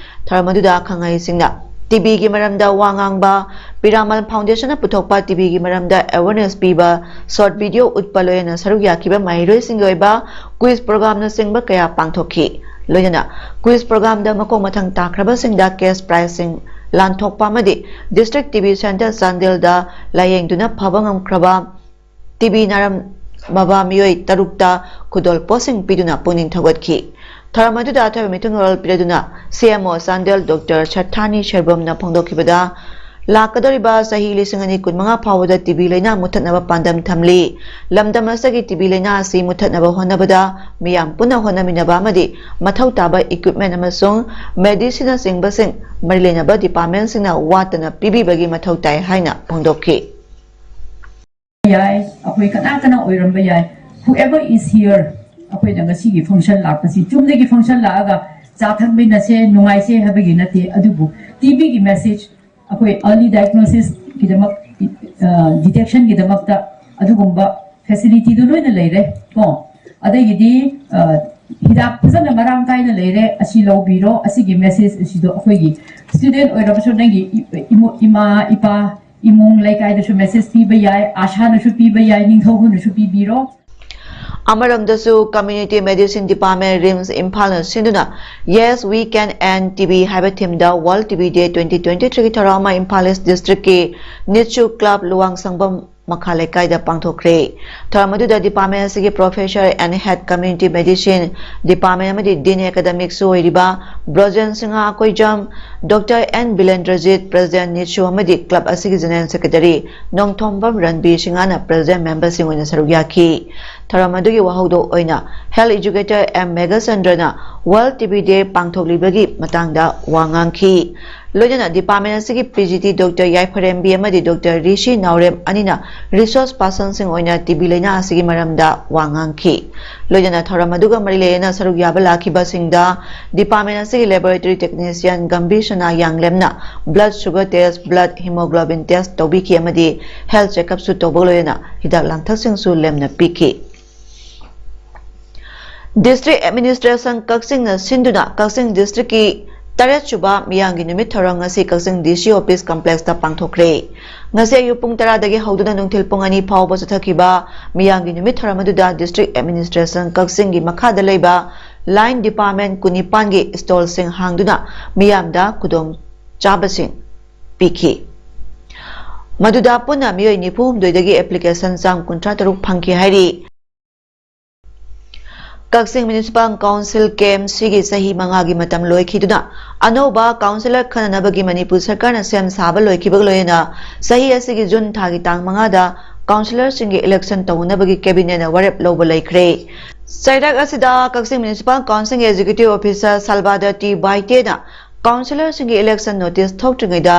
ꯊꯧꯔꯝ ꯑꯗꯨꯗ ꯑꯈꯪ ꯑꯍꯩꯁꯤꯡꯅ ꯇꯤ ꯕꯤꯒꯤ ꯃꯔꯝꯗ ꯋꯥ ꯉꯥꯡꯕ, ꯄꯤꯔꯥꯃꯜ ꯐꯥꯎꯟꯗꯦꯁꯟꯅ ꯄꯨꯊꯣꯛꯄ ꯇꯤ ꯕꯤꯒꯤ ꯃꯔꯝꯗ ꯑꯦꯋꯦꯔꯅꯦꯁ ꯄꯤꯕ, ꯁꯣꯔꯠ ꯚꯤꯗꯤꯑꯣ ꯎꯠꯄ, ꯂꯣꯏꯅꯅ ꯁꯔꯨꯛ ꯌꯥꯈꯤꯕ ꯃꯍꯩꯔꯣꯏꯁꯤꯡꯒꯤ ꯑꯣꯏꯕ ꯀ꯭ꯋꯤꯖ ꯄ꯭ꯔꯣꯒ꯭ꯔꯥꯝꯅꯆꯤꯡꯕ ꯀꯌꯥ ꯄꯥꯡꯊꯣꯛꯈꯤ꯫ ꯂꯣꯏꯅꯅ ꯀ꯭ꯋꯤꯖ ꯄ꯭ꯔꯣꯒ꯭ꯔꯥꯝꯗ ꯃꯈꯣꯡ ꯃꯊꯪ ꯇꯥꯈ꯭ꯔꯕꯁꯤꯡꯗ ꯀꯦꯁ ꯄ꯭ꯔꯥꯏꯖꯁꯤꯡ ꯂꯥꯟꯊꯣꯛꯄ ꯑꯃꯗꯤ ꯗꯤꯁꯇ꯭ꯔꯤꯛ ꯇꯤ ꯕꯤ ꯁꯦꯟꯇꯔ ꯆꯥꯟꯗꯦꯜꯗ ꯂꯥꯌꯦꯡꯗꯨꯅ ꯐꯕ ꯉꯝꯈ꯭ꯔꯕ ꯇꯤ ꯕꯤ ꯅꯥꯔꯝꯃꯕ ꯃꯤꯑꯣꯏ ꯇꯔꯨꯛꯇ ꯈꯨꯗꯣꯜꯄꯣꯠꯁꯤꯡ ꯄꯤꯗꯨꯅ ꯄꯨꯛꯅꯤꯡ ꯊꯧꯒꯠꯈꯤ꯫ ꯊꯧꯔꯝ ꯑꯗꯨꯗ ꯑꯊꯣꯏꯕ ꯃꯤꯊꯨꯡꯂꯣꯟ ꯄꯤꯔꯗꯨꯅ ꯁꯤ M O Chandel doctor Sethani ꯁꯦꯔꯕꯝꯅ ꯐꯣꯡꯗꯣꯛꯈꯤꯕꯗ, ꯂꯥꯛꯀꯗꯧꯔꯤꯕ ꯆꯍꯤ ꯂꯤꯁꯤꯡ ꯑꯅꯤ ꯀꯨꯟꯃꯉꯥ ꯐꯥꯎꯕꯗ ꯇꯤ ꯕꯤ ꯂꯥꯏꯅꯥ ꯃꯨꯠꯊꯠꯅꯕ ꯄꯥꯟꯗꯝ ꯊꯝꯂꯤ꯫ ꯂꯝꯗꯝ ꯑꯁꯤꯒꯤ ꯇꯤ ꯕꯤ ꯂꯥꯏꯅꯥ ꯑꯁꯤ ꯃꯨꯠꯊꯠꯅꯕ ꯍꯣꯠꯅꯕꯗ ꯃꯤꯌꯥꯝ ꯄꯨꯟꯅ ꯍꯣꯠꯅꯃꯤꯟꯅꯕ ꯑꯃꯗꯤ ꯃꯊꯧ ꯇꯥꯕ ꯏꯀ꯭ꯋꯤꯞꯃꯦꯟ ꯑꯃꯁꯨꯡ ꯃꯦꯗꯤꯁꯤꯟꯅꯆꯤꯡꯕꯁꯤꯡ ꯃꯔꯤ ꯂꯩꯅꯕ ꯗꯤꯄꯥꯔꯠꯃꯦꯟꯁꯤꯡꯅ ꯋꯥꯠꯇꯅ ꯄꯤꯕꯤꯕꯒꯤ ꯃꯊꯧ ꯇꯥꯏ ꯍꯥꯏꯅ ꯐꯣꯡꯗꯣꯛꯈꯤ꯫ ꯌꯥꯏ, ꯑꯩꯈꯣꯏ ꯀꯅꯥ ꯀꯅꯥ ꯑꯣꯏꯔꯝꯕ ꯌꯥꯏ, whoever is here, ꯑꯩꯈꯣꯏꯅ ꯉꯁꯤꯒꯤ ꯐꯪꯁꯟ ꯂꯥꯛꯄꯁꯤ ꯆꯨꯝꯅꯒꯤ ꯐꯪꯁꯟ ꯂꯥꯛꯑꯒ ꯆꯥ ꯊꯛꯃꯤꯟꯅꯁꯦ, ꯅꯨꯡꯉꯥꯏꯁꯦ ꯍꯥꯏꯕꯒꯤ ꯅꯠꯇꯦ꯫ ꯑꯗꯨꯕꯨ ꯇꯤ ꯕꯤꯒꯤ ꯃꯦꯁꯦꯖ, ꯑꯩꯈꯣꯏ ꯑꯔꯂꯤ ꯗꯥꯏꯒꯅꯣꯁꯤꯁꯀꯤꯗꯃꯛ, ꯗꯤꯇꯦꯛꯁꯟꯒꯤꯗꯃꯛꯇ ꯑꯗꯨꯒꯨꯝꯕ ꯐꯦꯁꯤꯂꯤꯇꯤꯗꯨ ꯂꯣꯏꯅ ꯂꯩꯔꯦ ꯀꯣ꯫ ꯑꯗꯒꯤꯗꯤ ꯑ, ꯍꯤꯗꯥꯛ ꯐꯖꯅ ꯃꯔꯥꯡ ꯀꯥꯏꯅ ꯂꯩꯔꯦ, ꯑꯁꯤ ꯂꯧꯕꯤꯔꯣ꯫ ꯑꯁꯤꯒꯤ ꯃꯦꯁꯦꯖ ꯑꯁꯤꯗꯣ ꯑꯩꯈꯣꯏꯒꯤ ꯁ꯭ꯇꯨꯗꯦꯟꯠ ꯑꯣꯏꯔꯕꯁꯨ ꯅꯪꯒꯤ ꯏ- ꯏꯃꯨ- ꯏꯃꯥ ꯏꯄꯥ ꯏꯃꯨꯡ ꯂꯩꯀꯥꯏꯗꯁꯨ ꯃꯦꯁꯦꯖ ꯄꯤꯕ ꯌꯥꯏ, ꯑꯥꯁꯥꯅꯁꯨ ꯄꯤꯕ ꯌꯥꯏ, ꯅꯤꯡꯊꯧꯕꯅꯁꯨ ꯄꯤꯕꯤꯔꯣ꯫ ꯑꯃꯔꯣꯝꯗꯁꯨ, Community Medicine Department, RIMS ꯏꯝꯐꯥꯜꯅ ꯁꯤꯟꯗꯨꯅ Yes We Can End TB ꯍꯥꯏꯕ themeꯗ World TB Day twenty twenty-threeꯒꯤ ꯊꯧꯔꯝ ꯑꯃ ꯏꯝꯐꯥꯜ ꯏꯁ ꯗꯤꯁꯇ꯭ꯔꯤꯛꯀꯤ ꯅꯤꯠꯁꯨ ꯀ꯭ꯂꯕ ꯂꯨꯋꯥꯡꯁꯪꯕꯝ ꯃꯈꯥ ꯂꯩꯀꯥꯏꯗ ꯄꯥꯡꯊꯣꯛꯈ꯭ꯔꯦ꯫ ꯊꯧꯔꯝ ꯑꯗꯨꯗ department ꯑꯁꯤꯒꯤ professor and head community medicine department ꯑꯃꯗꯤ dean academicꯁꯨ ꯑꯣꯏꯔꯤꯕ Brojen Singh Akoijam, Doctor N ꯕꯤꯂꯦꯟꯗ꯭ꯔꯖꯤꯠ, president ꯅꯤꯠꯁꯨ ꯑꯃꯗꯤ club ꯑꯁꯤꯒꯤ general secretary ꯅꯣꯡꯊꯣꯝꯕꯝ ꯔꯟꯕꯤꯔ ꯁꯤꯡꯍꯅ president memberꯁꯤꯡ ꯑꯣꯏꯅ ꯁꯔꯨꯛ ꯌꯥꯈꯤ꯫ ꯊꯧꯔꯝ ꯑꯗꯨꯒꯤ ꯋꯥꯍꯧꯗꯣꯛ ꯑꯣꯏꯅ health educator M ꯃꯦꯘꯆꯟꯗ꯭ꯔꯅ World TB Day ꯄꯥꯡꯊꯣꯛꯂꯤꯕꯒꯤ ꯃꯇꯥꯡꯗ ꯋꯥ ꯉꯥꯡꯈꯤ꯫ ꯂꯣꯏꯅꯅ department ꯑꯁꯤꯒꯤ PGT Doctor ꯌꯥꯏꯐꯔꯦꯝꯕꯤ ꯑꯃꯗꯤ Doctor ꯔꯤꯁꯤ ꯅꯥꯎꯔꯦꯝ ꯑꯅꯤꯅ resource personꯁꯤꯡ ꯑꯣꯏꯅ TB ꯂꯩꯅꯥ ꯑꯁꯤꯒꯤ ꯃꯔꯝꯗ ꯋꯥ ꯉꯥꯡꯈꯤ꯫ ꯂꯣꯏꯅꯅ ꯊꯧꯔꯝ ꯑꯗꯨꯒ ꯃꯔꯤ ꯂꯩꯅꯅ ꯁꯔꯨꯛ ꯌꯥꯕ ꯂꯥꯛꯈꯤꯕꯁꯤꯡꯗ department ꯑꯁꯤꯒꯤ laboratory technician ꯒꯝꯚꯤꯔ ꯁꯅꯥ ꯌꯥꯡꯂꯦꯝꯅ blood sugar test, blood hemoglobin test ꯇꯧꯕꯤꯈꯤ ꯑꯃꯗꯤ health checkupꯁꯨ ꯇꯧꯕꯒ ꯂꯣꯏꯅꯅ ꯍꯤꯗꯥꯛ ꯂꯥꯡꯊꯛꯁꯤꯡꯁꯨ ꯂꯦꯝꯅ ꯄꯤꯈꯤ꯫ District Administration ꯀꯛꯆꯤꯡꯅ ꯁꯤꯟꯗꯨꯅ ꯀꯛꯆꯤꯡ districtꯀꯤ ꯇꯔꯦꯠ ꯁꯨꯕ ꯃꯤꯌꯥꯝꯒꯤ ꯅꯨꯃꯤꯠ ꯊꯧꯔꯝ ꯉꯁꯤ ꯀꯛꯆꯤꯡ DC office complexꯇ ꯄꯥꯡꯊꯣꯛꯈ꯭ꯔꯦ꯫ ꯉꯁꯤ ꯑꯌꯨꯛ ꯄꯨꯡ ꯇꯔꯥꯗꯒꯤ ꯍꯧꯗꯨꯅ ꯅꯨꯡꯊꯤꯜ ꯄꯨꯡ ꯑꯅꯤ ꯐꯥꯎꯕ ꯆꯠꯊꯈꯤꯕ ꯃꯤꯌꯥꯝꯒꯤ ꯅꯨꯃꯤꯠ ꯊꯧꯔꯝ ꯑꯗꯨꯗ district administration ꯀꯛꯆꯤꯡꯒꯤ ꯃꯈꯥꯗ ꯂꯩꯕ line department ꯀꯨꯟꯅꯤꯄꯥꯟꯒꯤ stallꯁꯤꯡ ꯍꯥꯡꯗꯨꯅ ꯃꯤꯌꯥꯝꯗ ꯈꯨꯗꯣꯡ ꯆꯥꯕꯁꯤꯡ ꯄꯤꯈꯤ꯫ ꯃꯗꯨꯗ ꯄꯨꯟꯅ ꯃꯤꯑꯣꯏ ꯅꯤꯐꯨ ꯍꯨꯝꯗꯣꯏꯗꯒꯤ application ꯆꯥꯝ ꯀꯨꯟꯊ꯭ꯔꯥ ꯇꯔꯨꯛ ꯐꯪꯈꯤ ꯍꯥꯏꯔꯤ꯫ ꯀꯛꯆꯤꯡ Municipal Council, KMCꯒꯤ ꯆꯍꯤ ꯃꯉꯥꯒꯤ ꯃꯇꯝ ꯂꯣꯏꯈꯤꯗꯨꯅ ꯑꯅꯧꯕ councillor ꯈꯟꯅꯅꯕꯒꯤ ꯃꯅꯤꯄꯨꯔ ꯁꯔꯀꯥꯔꯅ ꯁꯦꯝ ꯁꯥꯕ ꯂꯣꯏꯈꯤꯕꯒ ꯂꯣꯏꯅꯅ ꯆꯍꯤ ꯑꯁꯤꯒꯤ ꯖꯨꯟ ꯊꯥꯒꯤ ꯇꯥꯡ ꯃꯉꯥꯗ councillorꯁꯤꯡꯒꯤ election ꯇꯧꯅꯕꯒꯤ cabinetꯅ ꯋꯥꯔꯦꯞ ꯂꯧꯕ ꯂꯩꯈ꯭ꯔꯦ꯫ ꯆꯩꯔꯛ ꯑꯁꯤꯗ ꯀꯛꯆꯤꯡ Municipal Councilꯒꯤ executive officer ꯁꯜꯕꯥꯗ ꯇꯤ ꯕꯥꯏꯇꯦꯅ councillorꯁꯤꯡꯒꯤ election notice ꯊꯣꯛꯇ꯭ꯔꯤꯉꯩꯗ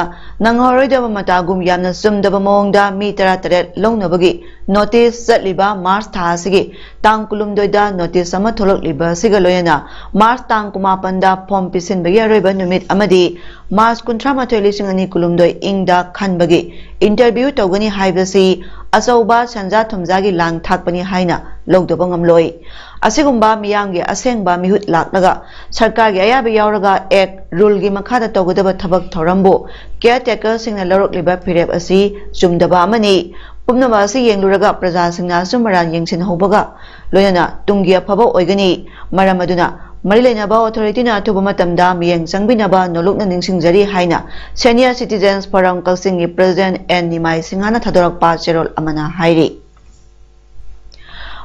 ꯅꯪꯍꯧꯔꯣꯏꯗꯕ ꯃꯇꯥꯒꯨꯝ ꯌꯥꯝꯅ ꯆꯨꯝꯗꯕ ꯃꯑꯣꯡꯗ ꯃꯤ ꯇꯔꯥꯇꯔꯦꯠ ꯂꯧꯅꯕꯒꯤ notice ꯆꯠꯂꯤꯕ March ꯊꯥ ꯑꯁꯤꯒꯤ ꯇꯥꯡ ꯀꯨꯟꯍꯨꯝꯗꯣꯏꯗ notice ꯑꯃ ꯊꯣꯛꯂꯛꯂꯤꯕ ꯑꯁꯤꯒ ꯂꯣꯏꯅꯅ March ꯇꯥꯡ ꯀꯨꯟꯃꯥꯄꯟꯗ form ꯄꯤꯁꯤꯟꯕꯒꯤ ꯑꯔꯣꯏꯕ ꯅꯨꯃꯤꯠ ꯑꯃꯗꯤ March ꯀꯨꯟꯊ꯭ꯔꯥ ꯃꯥꯊꯣꯏ ꯂꯤꯁꯤꯡ ꯑꯅꯤ ꯀꯨꯟꯍꯨꯝꯗꯣꯏ ꯏꯪꯗ ꯈꯟꯕꯒꯤ interview ꯇꯧꯒꯅꯤ ꯍꯥꯏꯕꯁꯤ ꯑꯆꯧꯕ ꯁꯦꯟꯖꯥ ꯊꯨꯝꯖꯥꯒꯤ ꯂꯥꯡ ꯊꯥꯛꯄꯅꯤ ꯍꯥꯏꯅ ꯂꯧꯗꯕ ꯉꯝꯂꯣꯏ꯫ ꯑꯁꯤꯒꯨꯝꯕ ꯃꯤꯌꯥꯝꯒꯤ ꯑꯁꯦꯡꯕ ꯃꯤꯍꯨꯠ ꯂꯥꯛꯂꯒ ꯁꯔꯀꯥꯔꯒꯤ ꯑꯌꯥꯕ ꯌꯥꯎꯔꯒ act, ruleꯒꯤ ꯃꯈꯥꯗ ꯇꯧꯒꯗꯕ ꯊꯕꯛ ꯊꯧꯔꯝꯕꯨ caretakerꯁꯤꯡꯅ ꯂꯧꯔꯛꯂꯤꯕ ꯐꯤꯔꯦꯞ ꯑꯁꯤ ꯆꯨꯝꯗꯕ ꯑꯃꯅꯤ꯫ ꯄꯨꯝꯅꯃꯛ ꯑꯁꯤ ꯌꯦꯡꯂꯨꯔꯒ ꯄ꯭ꯔꯖꯥꯁꯤꯡꯅ ꯑꯆꯨꯝ ꯑꯔꯥꯟ ꯌꯦꯡꯁꯤꯟꯍꯧꯕꯒ ꯂꯣꯏꯅꯅ ꯇꯨꯡꯒꯤ ꯑꯐꯕ ꯑꯣꯏꯒꯅꯤ꯫ ꯃꯔꯝ ꯑꯗꯨꯅ ꯃꯔꯤ ꯂꯩꯅꯕ authority ꯅ ꯑꯊꯨꯕ ꯃꯇꯝꯗ ꯃꯤꯠꯌꯦꯡ ꯆꯪꯕꯤꯅꯕ ꯅꯣꯂꯨꯛꯅ ꯅꯤꯡꯁꯤꯡꯖꯔꯤ ꯍꯥꯏꯅ Senior Citizens Forum ꯀꯛꯆꯤꯡꯒꯤ President ꯑꯦꯟ ꯅꯤꯃꯥꯏ ꯁꯤꯡꯍꯅ ꯊꯥꯗꯣꯔꯛꯄ ꯆꯦꯔꯣꯜ ꯑꯃꯅ ꯍꯥꯏꯔꯤ꯫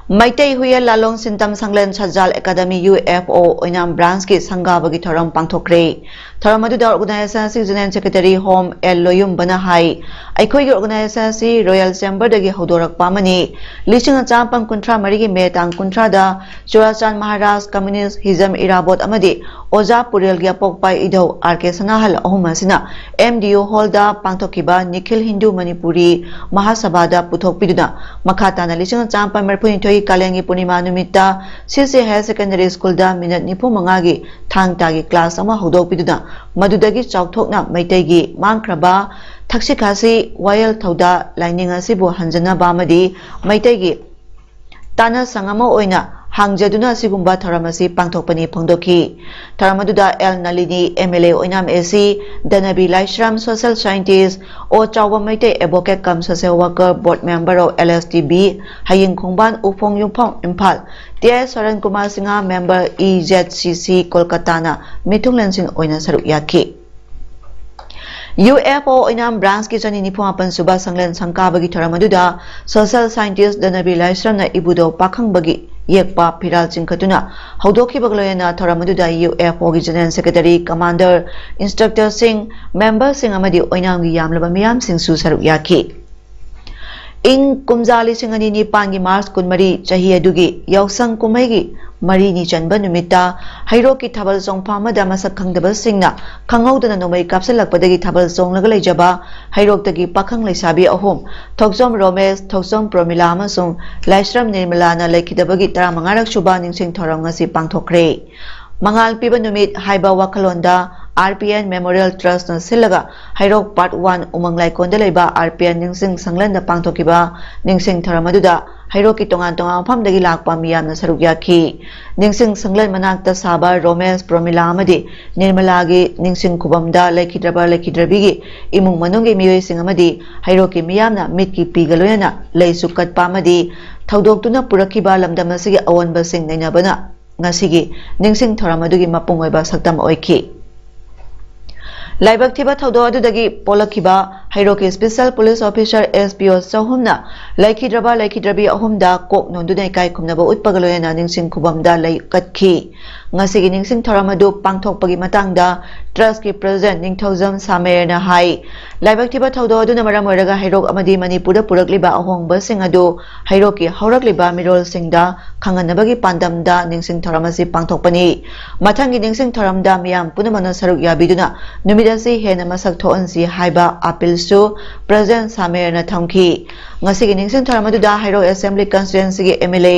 ꯃꯩꯇꯩ ꯍꯨꯏꯌꯦꯟ ꯂꯥꯂꯣꯡ ꯁꯤꯟꯇꯝ ꯁꯪꯂꯦꯟ ꯁꯠꯖꯥꯜ ꯑꯦꯀꯥꯗꯃꯤ, ꯌꯨ ꯑꯦꯐ ꯑꯣ, ꯑꯣꯏꯅꯥꯝ branch ꯀꯤ ꯁꯪꯒꯥꯕꯒꯤ ꯊꯧꯔꯝ ꯄꯥꯡꯊꯣꯛꯈ꯭ꯔꯦ꯫ ꯊꯧꯔꯝ ꯑꯗꯨꯗ organization ꯑꯁꯤ General Secretary ꯍꯣꯝ ꯑꯦꯜ ꯂꯣꯌꯨꯝꯕꯅ ꯍꯥꯏ, ꯑꯩꯈꯣꯏꯒꯤ organization ꯑꯁꯤ Royal Chamber ꯗꯒꯤ ꯍꯧꯗꯣꯔꯛꯄ ꯑꯃꯅꯤ꯫ ꯂꯤꯁꯤꯡ ꯑꯃ ꯆꯥꯃꯥꯄꯟ ꯀꯨꯟꯊ꯭ꯔꯥ ꯃꯔꯤꯒꯤ ꯃꯦ ꯇꯥꯡ ꯀꯨꯟꯊ꯭ꯔꯥꯗ ꯆꯨꯔꯥꯆꯥꯟ ꯃꯍꯥꯔꯥꯖ ꯀꯝꯌꯨꯅꯤꯁ ꯍꯤꯖꯝ ꯏꯔꯥꯕꯣꯠ ꯑꯃꯗꯤ ꯑꯣꯖꯥ ꯄꯨꯔꯦꯜꯒꯤ ꯑꯄꯣꯛꯄ ꯏꯙꯧ ꯑꯥꯔ ꯀꯦ ꯁꯅꯥꯍꯜ ꯑꯍꯨꯝ ꯑꯁꯤꯅ ꯑꯦꯝ ꯗꯤ ꯌꯨ ꯍꯣꯜꯗ ꯄꯥꯡꯊꯣꯛꯈꯤꯕ ꯅꯤꯈꯤꯜ ꯍꯤꯟꯗꯨ ꯃꯅꯤꯄꯨꯔꯤ ꯃꯍꯥꯁꯚꯥꯗ ꯄꯨꯊꯣꯛꯄꯤꯗꯨꯅ ꯃꯈꯥ ꯇꯥꯅ ꯂꯤꯁꯤꯡ ꯑꯃ ꯆꯥꯃꯥꯄꯟ ꯃꯔꯤꯐꯨꯅꯤꯊꯣꯏꯒꯤ ꯀꯥꯂꯦꯟꯒꯤ ꯄꯨꯔꯅꯤꯃꯥ ꯅꯨꯃꯤꯠꯇ ꯁꯤꯁꯤ Higher Secondary School ꯗ ꯃꯤꯅꯠ ꯅꯤꯐꯨ ꯃꯉꯥꯒꯤ ꯊꯥꯡ ꯇꯥꯒꯤ class ꯑꯃ ꯍꯧꯗꯣꯛꯄꯤꯗꯨꯅ ꯃꯗꯨꯗꯒꯤ ꯆꯥꯎꯊꯣꯛꯅ ꯃꯩꯇꯩꯒꯤ ꯃꯥꯡꯈ꯭ꯔꯕ ꯊꯛꯁꯤ ꯈꯥꯁꯤ ꯋꯥꯌꯦꯜ ꯊꯧꯗꯥ ꯂꯥꯏꯅꯤꯡ ꯑꯁꯤꯕꯨ ꯍꯟꯖꯅꯕ ꯑꯃꯗꯤ ꯃꯩꯇꯩꯒꯤ ꯇꯥꯟꯅ ꯁꯪ ꯑꯃ ꯑꯣꯏꯅ ꯍꯥꯡꯖꯗꯨꯅ ꯑꯁꯤꯒꯨꯝꯕ ꯊꯧꯔꯝ ꯑꯁꯤ ꯄꯥꯡꯊꯣꯛꯄꯅꯤ ꯐꯣꯡꯗꯣꯛꯈꯤ꯫ ꯊꯧꯔꯝ ꯑꯗꯨꯗ L Nalini, M L A ꯑꯣꯏꯅꯥꯝ ꯑꯦ ꯁꯤ, ꯙꯅꯕꯤ ꯂꯥꯏꯁ꯭ꯔꯝ, social scientist, ꯑꯣ ꯆꯥꯎꯕ Meitei, advocate cum social worker, board member of L S T B, ꯍꯌꯤꯡ ꯈꯣꯡꯕꯥꯟ, ꯎꯐꯣꯡ ꯌꯨꯝꯐꯝ, Imphal, T I Soran Kumar Singh, member, E Z C C, ꯀꯣꯜꯀꯇꯥꯅ ꯃꯤꯊꯨꯡꯂꯦꯟꯁꯤꯡ ꯑꯣꯏꯅ ꯁꯔꯨꯛ ꯌꯥꯈꯤ꯫ ꯌꯨ ꯑꯦꯐ ꯑꯣ ꯑꯣꯏꯅꯥꯝ branch ꯀꯤ ꯆꯅꯤ ꯅꯤꯐꯨ ꯃꯥꯄꯟ ꯁꯨꯕ ꯁꯪꯂꯦꯟ ꯁꯪꯀꯥꯕꯒꯤ ꯊꯧꯔꯝ ꯑꯗꯨꯗ social scientist ꯙꯅꯕꯤ ꯂꯥꯏꯁ꯭ꯔꯝꯅ ꯏꯕꯨꯙꯧ ꯄꯥꯈꯪꯕꯒꯤ ꯌꯦꯛꯄ ꯐꯤꯔꯥꯜ ꯆꯤꯡꯈꯠꯇꯨꯅ ꯍꯧꯗꯣꯛꯈꯤꯕꯒ ꯂꯣꯏꯅꯅ ꯊꯧꯔꯝ ꯑꯗꯨꯗ ꯌꯨ ꯑꯦꯐ ꯑꯣ ꯒꯤ General Secretary, Commander, instructor ꯁꯤꯡ, member ꯁꯤꯡ ꯑꯃꯗꯤ ꯑꯣꯏꯅꯥꯝꯒꯤ ꯌꯥꯝꯂꯕ ꯃꯤꯌꯥꯝꯁꯤꯡꯁꯨ ꯁꯔꯨꯛ ꯌꯥꯈꯤ꯫ ꯏꯪ ꯀꯨꯝꯖꯥ ꯂꯤꯁꯤꯡ ꯑꯅꯤ ꯅꯤꯄꯥꯟꯒꯤ March ꯀꯨꯟꯃꯔꯤ ꯆꯍꯤ ꯑꯗꯨꯒꯤ ꯌꯥꯎꯁꯪ ꯀꯨꯝꯍꯩꯒꯤ ꯃꯔꯤꯅꯤ ꯆꯟꯕ ꯅꯨꯃꯤꯠꯇ ꯍꯩꯔꯣꯛꯀꯤ ꯊꯥꯕꯜ ꯆꯣꯡꯐꯝ ꯑꯃꯗ ꯃꯁꯛ ꯈꯪꯗꯕꯁꯤꯡꯅ ꯈꯪꯍꯧꯗꯅ ꯅꯣꯡꯃꯩ ꯀꯥꯞꯁꯤꯜꯂꯛꯄꯗꯒꯤ ꯊꯥꯕꯜ ꯆꯣꯡꯂꯒ ꯂꯩꯖꯕ ꯍꯩꯔꯣꯛꯇꯒꯤ ꯄꯥꯈꯪ ꯂꯩꯁꯥꯕꯤ ꯑꯍꯨꯝ, ꯊꯣꯛꯆꯣꯝ ꯔꯣꯃꯦꯁ, ꯊꯣꯛꯆꯣꯝ ꯄ꯭ꯔꯣꯃꯤꯂꯥ ꯑꯃꯁꯨꯡ ꯂꯥꯏꯁ꯭ꯔꯝ ꯅꯤꯔꯃꯂꯥꯅ ꯂꯩꯈꯤꯗꯕꯒꯤ ꯇꯔꯥꯃꯉꯥꯔꯛ ꯁꯨꯕ ꯅꯤꯡꯁꯤꯡ ꯊꯧꯔꯝ ꯉꯁꯤ ꯄꯥꯡꯊꯣꯛꯈ꯭ꯔꯦ꯫ ꯃꯉꯥꯜ ꯄꯤꯕ ꯅꯨꯃꯤꯠ ꯍꯥꯏꯕ ꯋꯥꯈꯜꯂꯣꯟꯗ R P N Memorial Trustꯅ ꯁꯤꯜꯂꯒ ꯍꯩꯔꯣꯛ Part One ꯎꯃꯪ ꯂꯥꯏꯀꯣꯟꯗ ꯂꯩꯕ R P N ꯅꯤꯡꯁꯤꯡ ꯁꯪꯂꯦꯟꯗ ꯄꯥꯡꯊꯣꯛꯈꯤꯕ ꯅꯤꯡꯁꯤꯡ ꯊꯧꯔꯝ ꯑꯗꯨꯗ ꯍꯩꯔꯣꯛꯀꯤ ꯇꯣꯉꯥꯟ ꯇꯣꯉꯥꯟꯕ ꯃꯐꯝꯗꯒꯤ ꯂꯥꯛꯄ ꯃꯤꯌꯥꯝꯅ ꯁꯔꯨꯛ ꯌꯥꯈꯤ꯫ ꯅꯤꯡꯁꯤꯡ ꯁꯪꯂꯦꯟ ꯃꯅꯥꯛꯇ ꯁꯥꯕ ꯔꯣꯃꯦꯁ, ꯄ꯭ꯔꯣꯃꯤꯂꯥ ꯑꯃꯗꯤ ꯅꯤꯔꯃꯂꯥꯒꯤ ꯅꯤꯡꯁꯤꯡ ꯈꯨꯕꯝꯗ ꯂꯩꯈꯤꯗ꯭ꯔꯕ ꯂꯩꯈꯤꯗ꯭ꯔꯕꯤꯒꯤ ꯏꯃꯨꯡ ꯃꯅꯨꯡꯒꯤ ꯃꯤꯑꯣꯏꯁꯤꯡ ꯑꯃꯗꯤ ꯍꯩꯔꯣꯛꯀꯤ ꯃꯤꯌꯥꯝꯅ ꯃꯤꯠꯀꯤ ꯄꯤꯒ ꯂꯣꯏꯅꯅ ꯂꯩꯁꯨ ꯀꯠꯄ ꯑꯃꯗꯤ ꯊꯧꯗꯣꯛꯇꯨꯅ ꯄꯨꯔꯛꯈꯤꯕ ꯂꯝꯗꯝ ꯑꯁꯤꯒꯤ ꯑꯑꯣꯟꯕꯁꯤꯡ ꯅꯩꯅꯕꯅ ꯉꯁꯤꯒꯤ ꯅꯤꯡꯁꯤꯡ ꯊꯧꯔꯝ ꯑꯗꯨꯒꯤ ꯃꯄꯨꯡ ꯑꯣꯏꯕ ꯁꯛꯇꯝ ꯑꯣꯏꯈꯤ꯫ ꯂꯥꯏꯕꯛ ꯊꯤꯕ ꯊꯧꯗꯣꯛ ꯑꯗꯨꯗꯒꯤ ꯄꯣꯛꯂꯛꯈꯤꯕ ꯍꯩꯔꯣꯛꯀꯤ Special Police Officer, S P O, ꯆꯍꯨꯝꯅ ꯂꯩꯈꯤꯗ꯭ꯔꯕ ꯂꯩꯈꯤꯗ꯭ꯔꯕꯤ ꯑꯍꯨꯝꯗ ꯀꯣꯛ ꯅꯣꯟꯗꯨꯅ ꯏꯀꯥꯏ ꯈꯨꯝꯅꯕ ꯎꯠꯄꯒ ꯂꯣꯏꯅꯅ ꯅꯤꯡꯁꯤꯡ ꯈꯨꯕꯝꯗ ꯂꯩ ꯀꯠꯈꯤ꯫ ꯉꯁꯤꯒꯤ ꯅꯤꯡꯁꯤꯡ ꯊꯧꯔꯝ ꯑꯗꯨ ꯄꯥꯡꯊꯣꯛꯄꯒꯤ ꯃꯇꯥꯡꯗ Trustꯀꯤ President ꯅꯤꯡꯊꯧꯖꯝ ꯁꯥꯃꯦꯔꯅ ꯍꯥꯏ, ꯂꯥꯏꯕꯛ ꯊꯤꯕ ꯊꯧꯗꯣꯛ ꯑꯗꯨꯅ ꯃꯔꯝ ꯑꯣꯏꯔꯒ ꯍꯩꯔꯣꯛ ꯑꯃꯗꯤ ꯃꯅꯤꯄꯨꯔꯗ ꯄꯨꯔꯛꯂꯤꯕ ꯑꯍꯣꯡꯕꯁꯤꯡ ꯑꯗꯨ ꯍꯩꯔꯣꯛꯀꯤ ꯍꯧꯔꯛꯂꯤꯕ ꯃꯤꯔꯣꯜꯁꯤꯡꯗ ꯈꯪꯍꯟꯅꯕꯒꯤ ꯄꯥꯟꯗꯝꯗ ꯅꯤꯡꯁꯤꯡ ꯊꯧꯔꯝ ꯑꯁꯤ ꯄꯥꯡꯊꯣꯛꯄꯅꯤ꯫ ꯃꯊꯪꯒꯤ ꯅꯤꯡꯁꯤꯡ ꯊꯧꯔꯝꯗ ꯃꯤꯌꯥꯝ ꯄꯨꯝꯅꯃꯛꯅ ꯁꯔꯨꯛ ꯌꯥꯕꯤꯗꯨꯅ ꯅꯨꯃꯤꯠ ꯑꯁꯤ ꯍꯦꯟꯅ ꯃꯁꯛ ꯊꯣꯛꯍꯟꯁꯤ ꯍꯥꯏꯕ ꯑꯥꯄꯤꯜꯁꯨ President ꯁꯥꯃꯦꯔꯅ ꯊꯝꯈꯤ꯫ ꯉꯁꯤꯒꯤ ꯅꯤꯡꯁꯤꯡ ꯊꯧꯔꯝ ꯑꯗꯨꯗ ꯍꯩꯔꯣꯛ Assembly Constituencyꯒꯤ M L A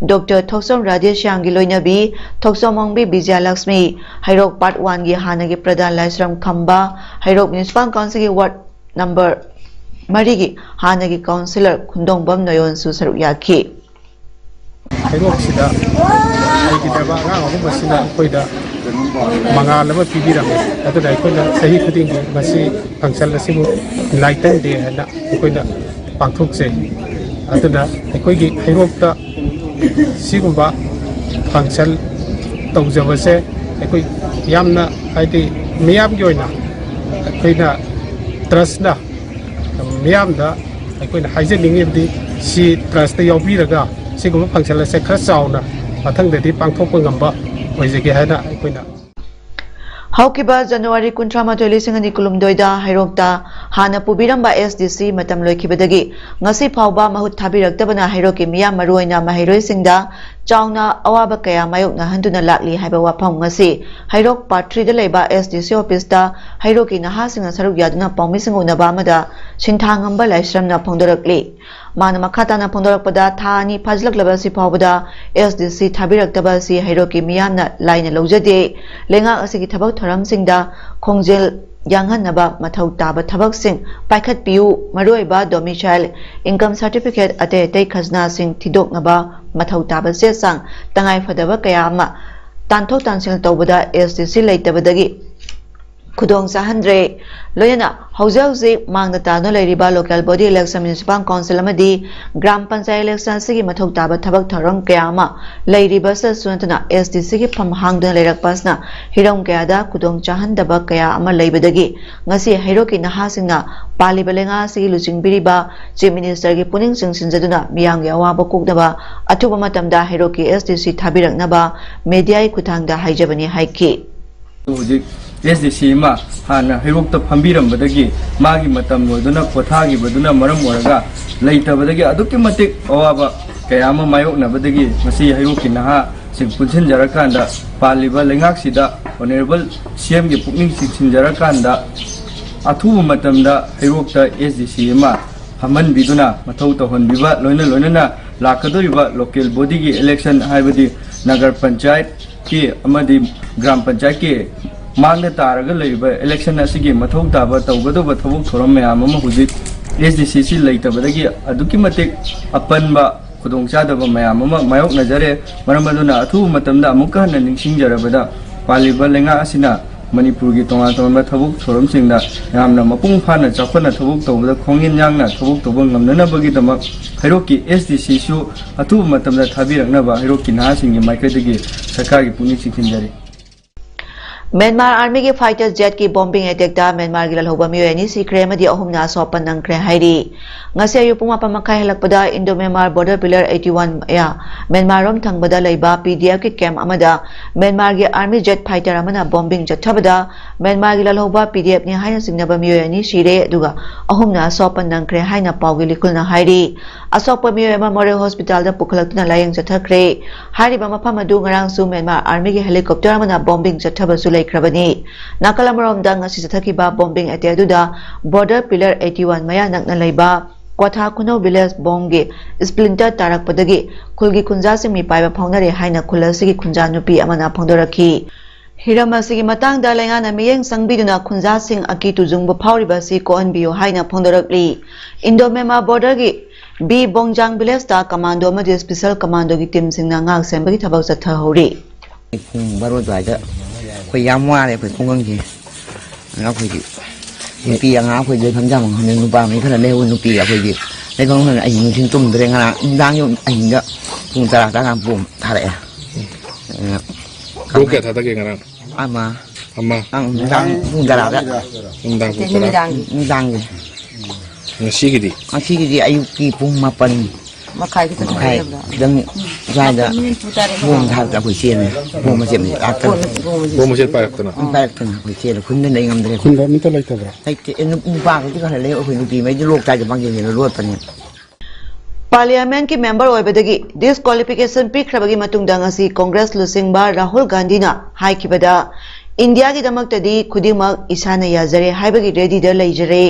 Doctor ꯊꯣꯛꯆꯣꯝ ꯔꯥꯙꯦꯁ꯭ꯌꯥꯝꯒꯤ ꯂꯣꯏꯅꯕꯤ ꯊꯣꯛꯆꯣꯝ ꯑꯣꯡꯕꯤ ꯕꯤꯖꯌꯂꯛꯁꯃꯤ, ꯍꯩꯔꯣꯛ Part Oneꯒꯤ ꯍꯥꯟꯅꯒꯤ ꯄ꯭ꯔꯙꯥꯟ ꯂꯥꯏꯁ꯭ꯔꯝ ꯈꯝꯕ, ꯍꯩꯔꯣꯛ Municipal Councilꯒꯤ Ward number ꯃꯔꯤꯒꯤ ꯍꯥꯟꯅꯒꯤ Councillor ꯈꯨꯟꯗꯣꯡꯕꯝ ꯅꯣꯌꯣꯟꯁꯨ ꯁꯔꯨꯛ ꯌꯥꯈꯤ꯫ ꯍꯩꯔꯣꯛꯁꯤꯗ ꯂꯩꯈꯤꯗ꯭ꯔꯕ ꯑꯉꯥꯡ ꯑꯍꯨꯝ ꯑꯁꯤꯅ ꯑꯩꯈꯣꯏꯗ ꯃꯉꯥꯜ ꯑꯃ ꯄꯤꯕꯤꯔꯝꯃꯤ꯫ ꯑꯗꯨꯅ ꯑꯩꯈꯣꯏꯅ ꯆꯍꯤ ꯈꯨꯗꯤꯡꯒꯤ ꯃꯁꯤ function ꯑꯁꯤꯕꯨ Enlighten Day ꯍꯥꯏꯅ ꯑꯩꯈꯣꯏꯅ ꯄꯥꯡꯊꯣꯛꯆꯩ꯫ ꯑꯗꯨꯅ ꯑꯩꯈꯣꯏꯒꯤ ꯍꯩꯔꯣꯛꯇ ꯁꯤꯒꯨꯝꯕ function ꯇꯧꯖꯕꯁꯦ ꯑꯩꯈꯣꯏ ꯌꯥꯝꯅ, ꯍꯥꯏꯗꯤ, ꯃꯤꯌꯥꯝꯒꯤ ꯑꯣꯏꯅ ꯑꯩꯈꯣꯏꯅ Trustꯅ ꯃꯤꯌꯥꯝꯗ ꯑꯩꯈꯣꯏꯅ ꯍꯥꯏꯖꯅꯤꯡꯉꯤꯕꯗꯤ ꯁꯤ Trustꯇ ꯌꯥꯎꯕꯤꯔꯒ ꯁꯤꯒꯨꯝꯕ function ꯑꯁꯦ ꯈꯔ ꯆꯥꯎꯅ ꯃꯊꯪꯗꯗꯤ ꯄꯥꯡꯊꯣꯛꯄ ꯉꯝꯕ ꯑꯣꯏꯖꯒꯦ ꯍꯥꯏꯅ ꯑꯩꯈꯣꯏꯅ ꯍꯧꯈꯤꯕ January ꯀꯨꯟꯊ꯭ꯔꯥ ꯃꯥꯊꯣꯏ, ꯂꯤꯁꯤꯡ ꯑꯅꯤ ꯀꯨꯟꯍꯨꯝꯗꯣꯏꯗ ꯍꯩꯔꯣꯛꯇ ꯍꯥꯟꯅ ꯄꯨꯕꯤꯔꯝꯕ ꯑꯦꯁ ꯗꯤ ꯁꯤ ꯃꯇꯝ ꯂꯣꯏꯈꯤꯕꯗꯒꯤ ꯉꯁꯤ ꯐꯥꯎꯕ ꯃꯍꯨꯠ ꯊꯥꯕꯤꯔꯛꯇꯕꯅ ꯍꯩꯔꯣꯛꯀꯤ ꯃꯤꯌꯥꯝ, ꯃꯔꯨꯑꯣꯏꯅ ꯃꯍꯩꯔꯣꯏꯁꯤꯡꯗ ꯆꯥꯎꯅ ꯑꯋꯥꯕ ꯀꯌꯥ ꯃꯥꯌꯣꯛꯅꯍꯟꯗꯨꯅ ꯂꯥꯛꯂꯤ ꯍꯥꯏꯕ ꯋꯥꯐꯝ ꯉꯁꯤ ꯍꯩꯔꯣꯛ ꯄꯥꯔꯠ ꯊ꯭ꯔꯤꯗ ꯂꯩꯕ ꯑꯦꯁ ꯗꯤ ꯁꯤ ꯑꯣꯐꯤꯁꯇ ꯍꯩꯔꯣꯛꯀꯤ ꯅꯍꯥꯁꯤꯡꯅ ꯁꯔꯨꯛ ꯌꯥꯗꯨꯅ ꯄꯥꯎꯃꯤꯁꯤꯡ ꯎꯅꯕ ꯑꯃꯗ ꯁꯤꯟꯊꯥꯉꯝꯕ ꯂꯥꯏꯁ꯭ꯔꯝꯅ ꯐꯣꯡꯗꯣꯔꯛꯂꯤ꯫ ꯃꯥꯅ ꯃꯈꯥ ꯇꯥꯅ ꯐꯣꯡꯗꯣꯔꯛꯄꯗ, ꯊꯥ ꯑꯅꯤ ꯐꯥꯖꯤꯜꯂꯛꯂꯕ ꯑꯁꯤ ꯐꯥꯎꯕꯗ ꯑꯦꯁ ꯗꯤ ꯁꯤ ꯊꯥꯕꯤꯔꯛꯇꯕ ꯑꯁꯤ ꯍꯩꯔꯣꯛꯀꯤ ꯃꯤꯌꯥꯝꯅ ꯂꯥꯏꯅ ꯂꯧꯖꯗꯦ꯫ ꯂꯩꯉꯥꯛ ꯑꯁꯤꯒꯤ ꯊꯕꯛ ꯊꯧꯔꯝꯁꯤꯡꯗ ꯈꯣꯡꯖꯦꯜ ꯌꯥꯡꯍꯟꯅꯕ ꯃꯊꯧ ꯇꯥꯕ ꯊꯕꯛꯁꯤꯡ ꯄꯥꯏꯈꯠꯄꯤꯌꯨ, ꯃꯔꯨꯑꯣꯏꯕ domicile, income certificate, ꯑꯇꯩ ꯑꯇꯩ ꯈꯖꯅꯥꯁꯤꯡ ꯊꯤꯗꯣꯛꯅꯕ ꯃꯊꯧ ꯇꯥꯕ ꯆꯦ ꯆꯥꯡ, ꯇꯉꯥꯏ ꯐꯗꯕ ꯀꯌꯥ ꯑꯃ ꯇꯥꯟꯊꯣꯛ ꯇꯥꯟꯁꯤꯟ ꯇꯧꯕꯗ ꯑꯦꯁ ꯗꯤ ꯁꯤ ꯂꯩꯇꯕꯗꯒꯤ ꯈꯨꯗꯣꯡ ꯆꯥꯍꯟꯗ꯭ꯔꯦ꯫ ꯂꯣꯏꯅꯅ ꯍꯧꯖꯤꯛ ꯍꯧꯖꯤꯛ ꯃꯥꯡꯗ ꯇꯥꯗꯨꯅ ꯂꯩꯔꯤꯕ local body election, municipal council ꯑꯃꯗꯤ ꯒ꯭ꯔꯥꯝ ꯄꯟꯆꯥꯌꯠ election ꯑꯁꯤꯒꯤ ꯃꯊꯧ ꯇꯥꯕ ꯊꯕꯛ ꯊꯧꯔꯝ ꯀꯌꯥ ꯑꯃ ꯂꯩꯔꯤꯕ ꯑꯁꯤꯗꯁꯨ ꯅꯠꯇꯅ ꯑꯦꯁ ꯗꯤ ꯁꯤꯒꯤ ꯐꯝ ꯍꯥꯡꯗꯨꯅ ꯂꯩꯔꯛꯄ ꯑꯁꯤꯅ ꯍꯤꯔꯝ ꯀꯌꯥꯗ ꯈꯨꯗꯣꯡ ꯆꯥꯍꯟꯗꯕ ꯀꯌꯥ ꯑꯃ ꯂꯩꯕꯗꯒꯤ ꯉꯁꯤ ꯍꯩꯔꯣꯛꯀꯤ ꯅꯍꯥꯁꯤꯡꯅ ꯄꯥꯜꯂꯤꯕ ꯂꯩꯉꯥꯛ ꯑꯁꯤꯒꯤ ꯂꯨꯆꯤꯡꯕꯤꯔꯤꯕ Chief Ministerꯒꯤ ꯄꯨꯛꯅꯤꯡ ꯆꯤꯡꯁꯤꯟꯖꯗꯨꯅ ꯃꯤꯌꯥꯝꯒꯤ ꯑꯋꯥꯕ ꯀꯣꯛꯅꯕ ꯑꯊꯨꯕ ꯃꯇꯝꯗ ꯍꯩꯔꯣꯛꯀꯤ ꯑꯦꯁ ꯗꯤ ꯁꯤ ꯊꯥꯕꯤꯔꯛꯅꯕ mediaꯒꯤ ꯈꯨꯠꯊꯥꯡꯗ ꯍꯥꯏꯖꯕꯅꯤ ꯍꯥꯏꯈꯤ꯫ ꯍꯧꯖꯤꯛ ꯑꯦꯁ ꯗꯤ ꯁꯤ ꯑꯃ ꯍꯥꯟꯅ ꯍꯩꯔꯣꯛꯇ ꯐꯝꯕꯤꯔꯝꯕꯗꯒꯤ ꯃꯥꯒꯤ ꯃꯇꯝ ꯂꯣꯏꯗꯨꯅ ꯄꯣꯊꯥꯈꯤꯕꯗꯨꯅ ꯃꯔꯝ ꯑꯣꯏꯔꯒ ꯂꯩꯇꯕꯗꯒꯤ ꯑꯗꯨꯛꯀꯤ ꯃꯇꯤꯛ ꯑꯋꯥꯕ ꯀꯌꯥ ꯑꯃ ꯃꯥꯌꯣꯛꯅꯕꯗꯒꯤ ꯉꯁꯤ ꯍꯩꯔꯣꯛꯀꯤ ꯅꯍꯥꯁꯤꯡ ꯄꯨꯟꯁꯤꯟꯖꯔꯀꯥꯟꯗ ꯄꯥꯜꯂꯤꯕ ꯂꯩꯉꯥꯛꯁꯤꯗ Honourable C Mꯒꯤ ꯄꯨꯛꯅꯤꯡ ꯆꯤꯡꯁꯤꯟꯖꯔꯀꯥꯟꯗ ꯑꯊꯨꯕ ꯃꯇꯝꯗ ꯍꯩꯔꯣꯛꯇ ꯑꯦꯁ ꯗꯤ ꯁꯤ ꯑꯃ ꯐꯝꯍꯟꯕꯤꯗꯨꯅ ꯃꯊꯧ ꯇꯧꯍꯟꯕꯤꯕ, ꯂꯣꯏꯅ ꯂꯣꯏꯅꯅ ꯂꯥꯛꯀꯗꯧꯔꯤꯕ local bodyꯒꯤ election, ꯍꯥꯏꯕꯗꯤ ꯅꯒꯔ ꯄꯟꯆꯥꯌꯠꯀꯤ ꯑꯃꯗꯤ ꯒ꯭ꯔꯥꯝ ꯄꯟꯆꯥꯌꯠꯀꯤ ꯃꯥꯡꯗ ꯇꯥꯔꯒ ꯂꯩꯔꯤꯕ election ꯑꯁꯤꯒꯤ ꯃꯊꯧ ꯇꯥꯕ ꯇꯧꯒꯗꯧꯕ ꯊꯕꯛ ꯊꯧꯔꯝ ꯃꯌꯥꯝ ꯑꯃ ꯍꯧꯖꯤꯛ ꯑꯦꯁ ꯗꯤ ꯁꯤ ꯁꯤ ꯂꯩꯇꯕꯗꯒꯤ ꯑꯗꯨꯛꯀꯤ ꯃꯇꯤꯛ ꯑꯄꯟꯕ ꯈꯨꯗꯣꯡꯆꯥꯗꯕ ꯃꯌꯥꯝ ꯑꯃ ꯃꯥꯌꯣꯛꯅꯖꯔꯦ꯫ ꯃꯔꯝ ꯑꯗꯨꯅ ꯑꯊꯨꯕ ꯃꯇꯝꯗ ꯑꯃꯨꯛꯀ ꯍꯟꯅ ꯅꯤꯡꯁꯤꯡꯖꯔꯕꯗ ꯄꯥꯜꯂꯤꯕ ꯂꯩꯉꯥꯛ ꯑꯁꯤꯅ ꯃꯅꯤꯄꯨꯔꯒꯤ ꯇꯣꯉꯥꯟ ꯇꯣꯉꯥꯟꯕ ꯊꯕꯛ ꯊꯧꯔꯝꯁꯤꯡꯗ ꯌꯥꯝꯅ ꯃꯄꯨꯡ ꯐꯥꯅ ꯆꯥꯎꯈꯠꯅ ꯊꯕꯛ ꯇꯧꯕꯗ ꯈꯣꯡꯖꯦꯜ ꯌꯥꯡꯅ ꯊꯕꯛ ꯇꯧꯕ ꯉꯝꯅꯅꯕꯒꯤꯗꯃꯛ ꯍꯩꯔꯣꯛꯀꯤ ꯑꯦꯁ ꯗꯤ ꯁꯤꯁꯨ ꯑꯊꯨꯕ ꯃꯇꯝꯗ ꯊꯥꯕꯤꯔꯛꯅꯕ ꯍꯩꯔꯣꯛꯀꯤ ꯅꯍꯥꯁꯤꯡꯒꯤ ꯃꯥꯏꯀꯩꯗꯒꯤ ꯁꯔꯀꯥꯔꯒꯤ ꯄꯨꯛꯅꯤꯡ ꯆꯤꯡꯁꯤꯟꯖꯔꯤ꯫ ꯃ꯭ꯌꯥꯟꯃꯥꯔ ꯑꯥꯔꯃꯤꯒꯤ fighter jetꯀꯤ bombing attackꯇ ꯃ꯭ꯌꯥꯟꯃꯥꯔꯒꯤ ꯂꯥꯜꯍꯧꯕ ꯃꯤꯑꯣꯏ ꯑꯅꯤ ꯁꯤꯈ꯭ꯔꯦ ꯑꯃꯗꯤ ꯑꯍꯨꯝꯅ ꯑꯁꯣꯛ ꯑꯄꯟ ꯅꯪꯈ꯭ꯔꯦ ꯍꯥꯏꯔꯤ꯫ ꯉꯁꯤ ꯑꯌꯨꯛ ꯄꯨꯡ ꯃꯥꯄꯟ ꯃꯈꯥꯏ ꯍꯦꯜꯂꯛꯄꯗ Indo Myanmar border pillar eighty one ꯃꯌꯥ ꯃ꯭ꯌꯥꯟꯃꯥꯔ ꯔꯣꯝ ꯊꯪꯕꯗ ꯂꯩꯕ P D Fꯀꯤ camp ꯑꯃꯗ ꯃ꯭ꯌꯥꯟꯃꯥꯔꯒꯤ ꯑꯥꯔꯃꯤ ꯖꯦꯠ ꯐꯥꯏꯇꯔ ꯑꯃꯅ bombing ꯆꯠꯊꯕꯗ ꯃ꯭ꯌꯥꯟꯃꯥꯔꯒꯤ ꯂꯥꯜꯍꯧꯕ ꯄꯤ ꯗꯤ ꯑꯦꯐꯅꯤ ꯍꯥꯏꯅ ꯆꯤꯡꯅꯕ ꯃꯤꯑꯣꯏ ꯑꯅꯤ ꯁꯤꯔꯦ, ꯑꯗꯨꯒ ꯑꯍꯨꯝꯅ ꯑꯁꯣꯛꯄ ꯅꯪꯈ꯭ꯔꯦ ꯍꯥꯏꯅ ꯄꯥꯎꯒꯤ ꯂꯤꯈꯨꯜꯅ ꯍꯥꯏꯔꯤ꯫ ꯑꯁꯣꯛꯄ ꯃꯤꯑꯣꯏ ꯑꯃ ꯃꯣꯔꯦ ꯍꯣꯁꯄꯤꯇꯥꯜꯗ ꯄꯨꯈꯠꯂꯛꯇꯨꯅ ꯂꯥꯌꯦꯡ ꯆꯠꯊꯈ꯭ꯔꯦ꯫ ꯍꯥꯏꯔꯤꯕ ꯃꯐꯝ ꯑꯗꯨ ꯉꯔꯥꯡꯁꯨ ꯃ꯭ꯌꯥꯟꯃꯥꯔ ꯑꯥꯔꯃꯤꯒꯤ ꯍꯦꯂꯤꯀꯣꯞꯇꯔ ꯑꯃꯅ ꯕꯣꯝꯕꯤꯡ ꯆꯠꯊꯕꯁꯨ ꯂꯩꯈ꯭ꯔꯕꯅꯤ꯫ ꯅꯥꯀꯜ ꯑꯃꯔꯣꯝꯗ ꯉꯁꯤ ꯆꯠꯊꯈꯤꯕ ꯕꯣꯝꯕꯤꯡ ꯑꯦꯇꯦꯛ ꯑꯗꯨꯗ ꯕꯣꯔꯗꯔ ꯄꯤꯂꯔ ꯑꯩꯠꯇꯤ ꯋꯥꯟ ꯃꯌꯥ ꯅꯛꯅ ꯂꯩꯕ ꯀ꯭ꯋꯥꯊꯥ ꯈꯨꯅꯧ ꯚꯤꯂꯦꯖ ꯕꯣꯝꯒꯤ ꯁ꯭ꯄ꯭ꯂꯤꯟꯇꯔ ꯇꯥꯔꯛꯄꯗꯒꯤ ꯈꯨꯜꯒꯤ ꯈꯨꯟꯖꯥꯁꯤꯡ ꯃꯤꯄꯥꯏꯕ ꯐꯥꯎꯅꯔꯦ ꯍꯥꯏꯅ ꯈꯨꯜ ꯑꯁꯤꯒꯤ ꯈꯨꯟꯖꯥ ꯅꯨꯄꯤ ꯑꯃꯅ ꯐꯣꯡꯗꯣꯔꯛꯈꯤ꯫ ꯍꯤꯔꯝ ꯑꯁꯤꯒꯤ ꯃꯇꯥꯡꯗ ꯂꯩꯉꯥꯛꯅ ꯃꯤꯠꯌꯦꯡ ꯆꯪꯕꯤꯗꯨꯅ ꯈꯨꯟꯖꯥꯁꯤꯡ ꯑꯀꯤ ꯇꯨꯖꯨꯡꯕ ꯐꯥꯎꯔꯤꯕ ꯑꯁꯤ ꯀꯣꯛꯍꯟꯕꯤꯌꯨ ꯍꯥꯏꯅ ꯐꯣꯡꯗꯣꯔꯛꯂꯤ꯫ ꯏꯟꯗꯣ ꯃ꯭ꯌꯥꯟꯃꯥꯔ ꯕꯣꯔꯗꯔꯒꯤ ꯕꯤ ꯕꯣꯡꯖꯥꯡ ꯚꯤꯂꯦꯖꯇ ꯀꯃꯥꯟꯗꯣ ꯑꯃꯗꯤ ꯁ꯭ꯄꯤꯁꯦꯜ ꯀꯃꯥꯟꯗꯣꯒꯤ ꯇꯤꯝꯁꯤꯡꯅ ꯉꯥꯛ ꯁꯦꯟꯕꯒꯤ ꯊꯕꯛ ꯆꯠꯊꯍꯧꯔꯤ꯫ ꯄꯨꯡ ꯕꯥꯔꯣ ꯑꯗꯨꯋꯥꯏꯗ ꯑꯩꯈꯣꯏ ꯌꯥꯝ ꯋꯥꯔꯦ, ꯑꯩꯈꯣꯏ ꯈꯨꯡꯒꯪꯁꯦ꯫ ꯑꯗꯨꯅ ꯑꯩꯈꯣꯏꯗꯤ ꯅꯨꯄꯤ ꯑꯉꯥꯡ ꯑꯩꯈꯣꯏ ꯂꯩꯐꯝ ꯆꯥꯐꯝ ꯈꯪꯗꯦ, ꯅꯨꯄꯥ ꯃꯤ ꯈꯔ ꯂꯩꯍꯧ, ꯅꯨꯄꯤ ꯑꯩꯈꯣꯏꯗꯤ ꯂꯩꯐꯝ ꯈꯪꯗꯦ꯫ ꯑꯍꯤꯡ ꯅꯨꯡꯊꯤꯜ ꯇꯨꯝꯗ꯭ꯔꯦ, ꯉꯔꯥꯡ ꯅꯨꯡꯗꯥꯡ ꯑꯍꯤꯡꯗ ꯄꯨꯡ ꯇꯔꯥ ꯇꯔꯥꯀꯥꯟ ꯄꯣꯝ ꯊꯥꯔꯛꯑꯦ꯫ ꯑꯗꯨꯅ ꯄꯨꯡ ꯀꯌꯥ ꯊꯥꯗꯒꯦ ꯉꯔꯥꯡ? ꯑꯃ꯫ ꯑꯃ꯫ ꯑꯪ, ꯅꯨꯡꯗꯥꯡ ꯄꯨꯡ ꯇꯔꯥꯗ꯫ ꯅꯨꯡꯗꯥꯡ ꯄꯨꯡ ꯇꯔꯥ? ꯅꯨꯃꯤꯗꯥꯡꯒꯤ꯫ ꯅꯨꯡꯗꯥꯡꯒꯤ꯫ ꯉꯁꯤꯒꯤꯗꯤ? ꯉꯁꯤꯒꯤꯗꯤ ꯑꯌꯨꯛꯀꯤ ꯄꯨꯡ ꯃꯥꯄꯟ ꯃꯈꯥꯏ ꯈꯤꯇꯪ ꯃꯈꯥꯏ ꯍꯦꯜꯂꯕ꯭ꯔꯥ? ꯈꯤꯇꯪ ꯑꯗꯨꯋꯥꯏꯗ ꯃꯤꯅꯤꯠ ꯅꯤꯐꯨ ꯇꯥꯔꯦ꯫ ꯕꯣꯝ ꯊꯥꯔꯛꯇ ꯑꯩꯈꯣꯏ ꯆꯦꯜꯂꯦ꯫ ꯕꯣꯝ ꯃꯆꯦꯠ ꯃꯆꯦꯠ ꯂꯥꯛꯇꯅ꯫ ꯕꯣꯝ ꯃꯆꯦꯠ ꯄꯥꯏꯔꯛꯇꯅ? ꯎꯝ, ꯄꯥꯏꯔꯛꯇꯅ ꯑꯩꯈꯣꯏ ꯆꯦꯜꯂꯦ꯫ ꯈꯨꯟꯗ ꯂꯩ ꯉꯝꯗ꯭ꯔꯦ꯫ ꯈꯨꯟꯗ ꯃꯤꯇ ꯂꯩꯇꯕ꯭ꯔꯥ? ꯂꯩꯇꯦ꯫ ꯑꯦ, ꯅꯨ-, ꯅꯨꯄꯥꯈꯩꯗꯤ ꯈꯔ ꯂꯩ꯫ ꯑꯩꯈꯣꯏ ꯅꯨꯄꯤ ꯃꯩꯗꯤ ꯂꯣꯛ ꯇꯥꯏꯗ ꯄꯪꯌꯦꯡ ꯌꯦꯡꯉ ꯂꯣꯠꯄꯅꯦ꯫ ꯄꯥꯔꯂꯤꯌꯥꯃꯦꯟꯠꯀꯤ ꯃꯦꯝꯕꯔ ꯑꯣꯏꯕꯗꯒꯤ ꯗꯤꯁꯀ꯭ꯋꯥꯂꯤꯐꯤꯀꯦꯁꯟ ꯄꯤꯈ꯭ꯔꯕꯒꯤ ꯃꯇꯨꯡꯗ ꯉꯁꯤ ꯀꯣꯡꯒ꯭ꯔꯦꯁ ꯂꯨꯆꯤꯡꯕ ꯔꯥꯍꯨꯜ ꯒꯥꯟꯙꯤꯅ ꯍꯥꯏꯈꯤꯕꯗ, "ꯏꯟꯗꯤꯌꯥꯒꯤꯗꯃꯛꯇꯗꯤ ꯈꯨꯗꯤꯡꯃꯛ ꯏꯁꯥꯅ ꯌꯥꯖꯔꯦ ꯍꯥꯏꯕꯒꯤ ꯔꯦꯗꯤꯗ ꯂꯩꯖꯔꯦ"꯫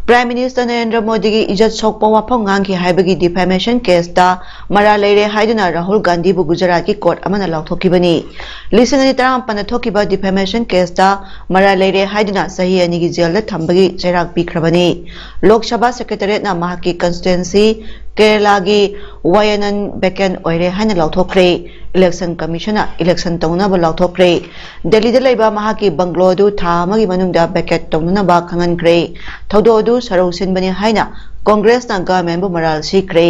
ꯄ꯭ꯔꯥꯏꯝ ꯃꯤꯅꯤꯁꯇꯔ ꯅꯔꯦꯟꯗ꯭ꯔ ꯃꯣꯗꯤꯒꯤ ꯏꯖꯠ ꯁꯣꯛꯄ ꯋꯥꯐꯝ ꯉꯥꯡꯈꯤ ꯍꯥꯏꯕꯒꯤ ꯗꯤꯐꯦꯃꯦꯁꯟ ꯀꯦꯁꯇ ꯃꯔꯥꯜ ꯂꯩꯔꯦ ꯍꯥꯏꯗꯨꯅ ꯔꯥꯍꯨꯜ ꯒꯥꯟꯙꯤꯕꯨ ꯒꯨꯖꯔꯥꯠꯀꯤ ꯀꯣꯔꯠ ꯑꯃꯅ ꯂꯥꯎꯊꯣꯛꯈꯤꯕꯅꯤ꯫ ꯂꯤꯁꯤꯡ ꯑꯅꯤ ꯇꯔꯥꯃꯥꯄꯟꯗ ꯊꯣꯛꯈꯤꯕ ꯗꯤꯐꯦꯃꯦꯁꯟ ꯀꯦꯁꯇ ꯃꯔꯥꯜ ꯂꯩꯔꯦ ꯍꯥꯏꯗꯨꯅ ꯆꯍꯤ ꯑꯅꯤꯒꯤ ꯖꯦꯜꯗ ꯊꯝꯕꯒꯤ ꯆꯩꯔꯥꯛ ꯄꯤꯈ꯭ꯔꯕꯅꯤ꯫ ꯂꯣꯛ ꯁꯚꯥ ꯁꯦꯀ꯭ꯔꯦꯇꯔꯤꯌꯦꯠꯅ ꯃꯍꯥꯛꯀꯤ ꯀꯟꯁꯇꯤꯇ꯭ꯋꯦꯟꯁꯤ ꯀꯦꯔꯂꯥꯒꯤ ꯋꯥꯌꯅꯟ ꯚꯦꯀꯦꯟ ꯑꯣꯏꯔꯦ ꯍꯥꯏꯅ ꯂꯥꯎꯊꯣꯛꯈ꯭ꯔꯦ꯫ ꯏꯂꯦꯛꯁꯟ ꯀꯃꯤꯁꯟꯅ ꯏꯂꯦꯛꯁꯟ ꯇꯧꯅꯕ ꯂꯥꯎꯊꯣꯛꯈ꯭ꯔꯦ꯫ ꯗꯦꯜꯂꯤꯗ ꯂꯩꯕ ꯃꯍꯥꯛꯀꯤ ꯕꯪꯒ꯭ꯂꯣ ꯑꯗꯨ ꯊꯥ ꯑꯃꯒꯤ ꯃꯅꯨꯡꯗ ꯚꯦꯀꯦꯠ ꯇꯧꯅꯅꯕ ꯈꯪꯍꯟꯈ꯭ꯔꯦ꯫ ꯊꯧꯗꯣꯛ ꯑꯗꯨ ꯁꯔꯧ ꯁꯤꯟꯕꯅꯤ ꯍꯥꯏꯅ ꯀꯣꯡꯒ꯭ꯔꯦꯁꯅ ꯒꯚꯔꯟꯃꯦꯟꯕꯨ ꯃꯔꯥꯜ ꯁꯤꯈ꯭ꯔꯦ꯫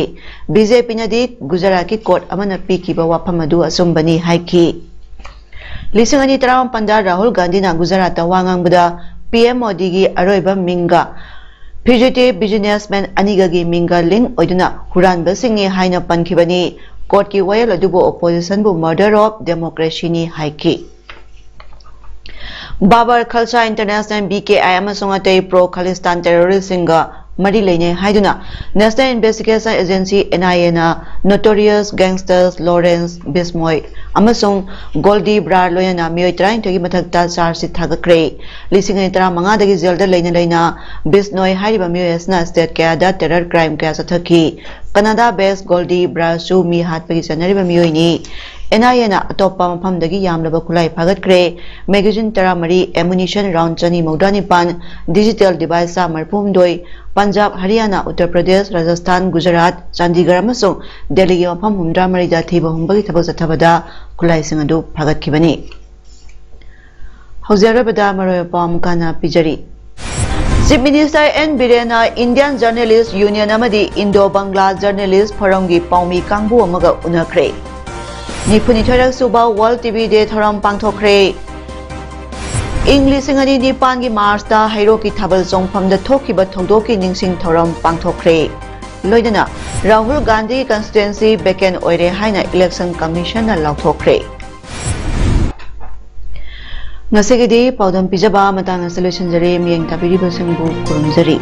ꯕꯤ ꯖꯦ ꯄꯤꯅꯗꯤ ꯒꯨꯖꯔꯥꯠꯀꯤ ꯀꯣꯔꯠ ꯑꯃꯅ ꯄꯤꯈꯤꯕ ꯋꯥꯐꯝ ꯑꯗꯨ ꯑꯆꯨꯝꯕꯅꯤ ꯍꯥꯏꯈꯤ꯫ ꯂꯤꯁꯤꯡ ꯑꯅꯤ ꯇꯔꯥꯃꯥꯄꯟꯗ ꯔꯥꯍꯨꯜ ꯒꯥꯟꯙꯤꯅ ꯒꯨꯖꯔꯥꯠꯇ ꯋꯥ ꯉꯥꯡꯕꯗ ꯄꯤ ꯑꯦꯝ ꯃꯣꯗꯤꯒꯤ ꯑꯔꯣꯏꯕ ꯃꯤꯡꯒ ꯐ꯭ꯌꯨꯖꯤꯇꯤꯚ ꯕꯤꯖꯤꯅꯦꯁꯃꯦꯟ ꯑꯅꯤꯒꯒꯤ ꯃꯤꯡꯒ ꯂꯤꯡ ꯑꯣꯏꯗꯨꯅ ꯍꯨꯔꯥꯟꯕꯁꯤꯡꯅꯤ ꯍꯥꯏꯅ ꯄꯟꯈꯤꯕꯅꯤ꯫ ꯀꯣꯔꯠꯀꯤ ꯋꯥꯌꯦꯜ ꯑꯗꯨꯕꯨ ꯑꯣꯄꯣꯖꯤꯁꯟꯕꯨ ꯃꯔꯗꯔ ꯑꯣꯐ ꯗꯦꯃꯣꯀ꯭ꯔꯦꯁꯤꯅꯤ ꯍꯥꯏꯈꯤ꯫ ꯕꯥꯕꯔ ꯈꯜꯁꯥ ꯏꯟꯇꯔꯅꯦꯁꯅꯦꯜ, ꯕꯤ ꯀꯦ ꯑꯥꯏ, ꯑꯃꯁꯨꯡ ꯑꯇꯩ ꯄ꯭ꯔꯣ ꯈꯥꯂꯤꯁꯇꯥꯟ ꯇꯦꯔꯣꯔꯤꯁꯁꯤꯡꯒ ꯃꯔꯤ ꯂꯩꯅꯩ ꯍꯥꯏꯗꯨꯅ ꯅꯦꯁꯅꯦꯜ ꯏꯟꯚꯦꯁꯇꯤꯒꯦꯁꯟ ꯑꯦꯖꯦꯟꯁꯤ, ꯑꯦꯟ ꯑꯥꯏ ꯑꯦꯅ notorious gangsters ꯂꯣꯔꯦꯟꯁ ꯕꯤꯁꯃꯣꯏ ꯑꯃꯁꯨꯡ ꯒꯣꯜꯗꯤ ꯕ꯭ꯔꯥꯔ ꯂꯣꯏꯅꯅ ꯃꯤꯑꯣꯏ ꯇꯔꯥꯅꯤꯊꯣꯏꯒꯤ ꯃꯊꯛꯇ ꯆꯥꯔꯖ ꯁꯤꯠ ꯊꯥꯒꯠꯈ꯭ꯔꯦ꯫ ꯂꯤꯁꯤꯡ ꯑꯅꯤ ꯇꯔꯥꯃꯉꯥꯗꯒꯤ ꯖꯦꯜꯗ ꯂꯩꯅ ꯂꯩꯅ ꯕꯤꯁꯅꯣꯏ ꯍꯥꯏꯔꯤꯕ ꯃꯤꯑꯣꯏ ꯑꯁꯤꯅ ꯁ꯭ꯇꯦꯠ ꯀꯌꯥꯗ ꯇꯦꯔꯔ ꯀ꯭ꯔꯥꯏꯝ ꯀꯌꯥ ꯆꯠꯊꯈꯤ꯫ ꯀꯅꯥꯗꯥ ꯕꯦꯁ ꯒꯣꯜꯗꯤ ꯕ꯭ꯔꯥꯔꯁꯨ ꯃꯤ ꯍꯥꯠꯄꯒꯤ ꯆꯠꯅꯔꯤꯕ ꯃꯤꯑꯣꯏꯅꯤ꯫ ꯑꯦꯟ ꯑꯥꯏ ꯑꯦꯅ ꯑꯇꯣꯞꯄ ꯃꯐꯝꯗꯒꯤ ꯌꯥꯝꯂꯕ ꯈꯨꯠꯂꯥꯏ ꯐꯥꯒꯠꯈ꯭ꯔꯦ꯫ ꯃꯦꯒꯥꯖꯤꯟ ꯇꯔꯥꯃꯔꯤ, ꯑꯦꯃꯨꯅꯤꯁꯟ ꯔꯥꯎꯟ ꯆꯅꯤ ꯃꯧꯗ꯭ꯔꯥ ꯅꯤꯄꯥꯟ, ꯗꯤꯖꯤꯇꯦꯜ ꯗꯤꯚꯥꯏꯁ ꯆꯥꯝꯃ ꯃꯔꯤꯐꯨ ꯍꯨꯝꯗꯣꯏ, ꯄꯟꯖꯥꯕ, ꯍꯔꯤꯌꯥꯅꯥ, ꯎꯠꯇꯔ ꯄ꯭ꯔꯗꯦꯁ, ꯔꯥꯖꯁꯊꯥꯟ, ꯒꯨꯖꯔꯥꯠ, ꯆꯥꯟꯗꯤꯒꯔ ꯑꯃꯁꯨꯡ ꯗꯦꯜꯂꯤꯒꯤ ꯃꯐꯝ ꯍꯨꯝꯗ꯭ꯔꯥ ꯃꯔꯤꯗ ꯊꯤꯕ ꯍꯨꯝꯕꯒꯤ ꯊꯕꯛ ꯆꯠꯊꯕꯗ ꯈꯨꯠꯂꯥꯏꯁꯤꯡ ꯑꯗꯨ ꯐꯥꯒꯠꯈꯤꯕꯅꯤ꯫ ꯍꯧꯖꯤꯛ ꯑꯔꯣꯏꯕꯗ ꯃꯔꯨꯑꯣꯏꯕ ꯄꯥꯎ ꯑꯃꯨꯛ ꯍꯟꯅ ꯄꯤꯖꯔꯤ꯫ ꯆꯤꯐ ꯃꯤꯅꯤꯁꯇꯔ ꯑꯦꯟ ꯕꯤꯔꯦꯟꯅ ꯏꯟꯗꯤꯌꯟ ꯖꯔꯅꯦꯂꯤꯁ ꯌꯨꯅꯤꯌꯟ ꯑꯃꯗꯤ ꯏꯟꯗꯣ ꯕꯪꯒ꯭ꯂꯥ ꯖꯔꯅꯦꯂꯤꯁ ꯐꯣꯔꯝꯒꯤ ꯄꯥꯎꯃꯤ ꯀꯥꯡꯕꯨ ꯑꯃꯒ ꯎꯅꯈ꯭ꯔꯦ꯫ ꯅꯤꯐꯨꯅꯤꯊꯣꯏꯔꯛ ꯁꯨꯕ ꯋꯥꯔꯜ ꯇꯤ ꯚꯤ ꯗꯦ ꯊꯧꯔꯝ ꯄꯥꯡꯊꯣꯛꯈ꯭ꯔꯦ꯫ ꯏꯪ ꯂꯤꯁꯤꯡ ꯑꯅꯤ ꯅꯤꯄꯥꯟꯒꯤ ꯃꯥꯔꯆꯇ ꯍꯩꯔꯣꯛꯀꯤ ꯊꯥꯕꯜ ꯆꯣꯡꯐꯝꯗ ꯊꯣꯛꯈꯤꯕ ꯊꯧꯗꯣꯛꯀꯤ ꯅꯤꯡꯁꯤꯡ ꯊꯧꯔꯝ ꯄꯥꯡꯊꯣꯛꯈ꯭ꯔꯦ꯫ ꯂꯣꯏꯅꯅ ꯔꯥꯍꯨꯜ ꯒꯥꯟꯙꯤ ꯀꯟꯁꯇꯤꯇ꯭ꯋꯦꯟꯁꯤ ꯚꯦꯀꯦꯟ ꯑꯣꯏꯔꯦ ꯍꯥꯏꯅ ꯏꯂꯦꯛꯁꯟ ꯀꯃꯤꯁꯟꯅ ꯂꯥꯎꯊꯣꯛꯈ꯭ꯔꯦ꯫ ꯉꯁꯤꯒꯤꯗꯤ ꯄꯥꯎꯗꯝ ꯄꯤꯖꯕ ꯃꯇꯥꯡ ꯑꯁꯤꯗ ꯂꯣꯏꯁꯤꯟꯖꯔꯦ꯫ ꯃꯤꯠꯌꯦꯡ ꯇꯥꯕꯤꯔꯤꯕꯁꯤꯡꯕꯨ ꯈꯨꯔꯨꯝꯖꯔꯤ꯫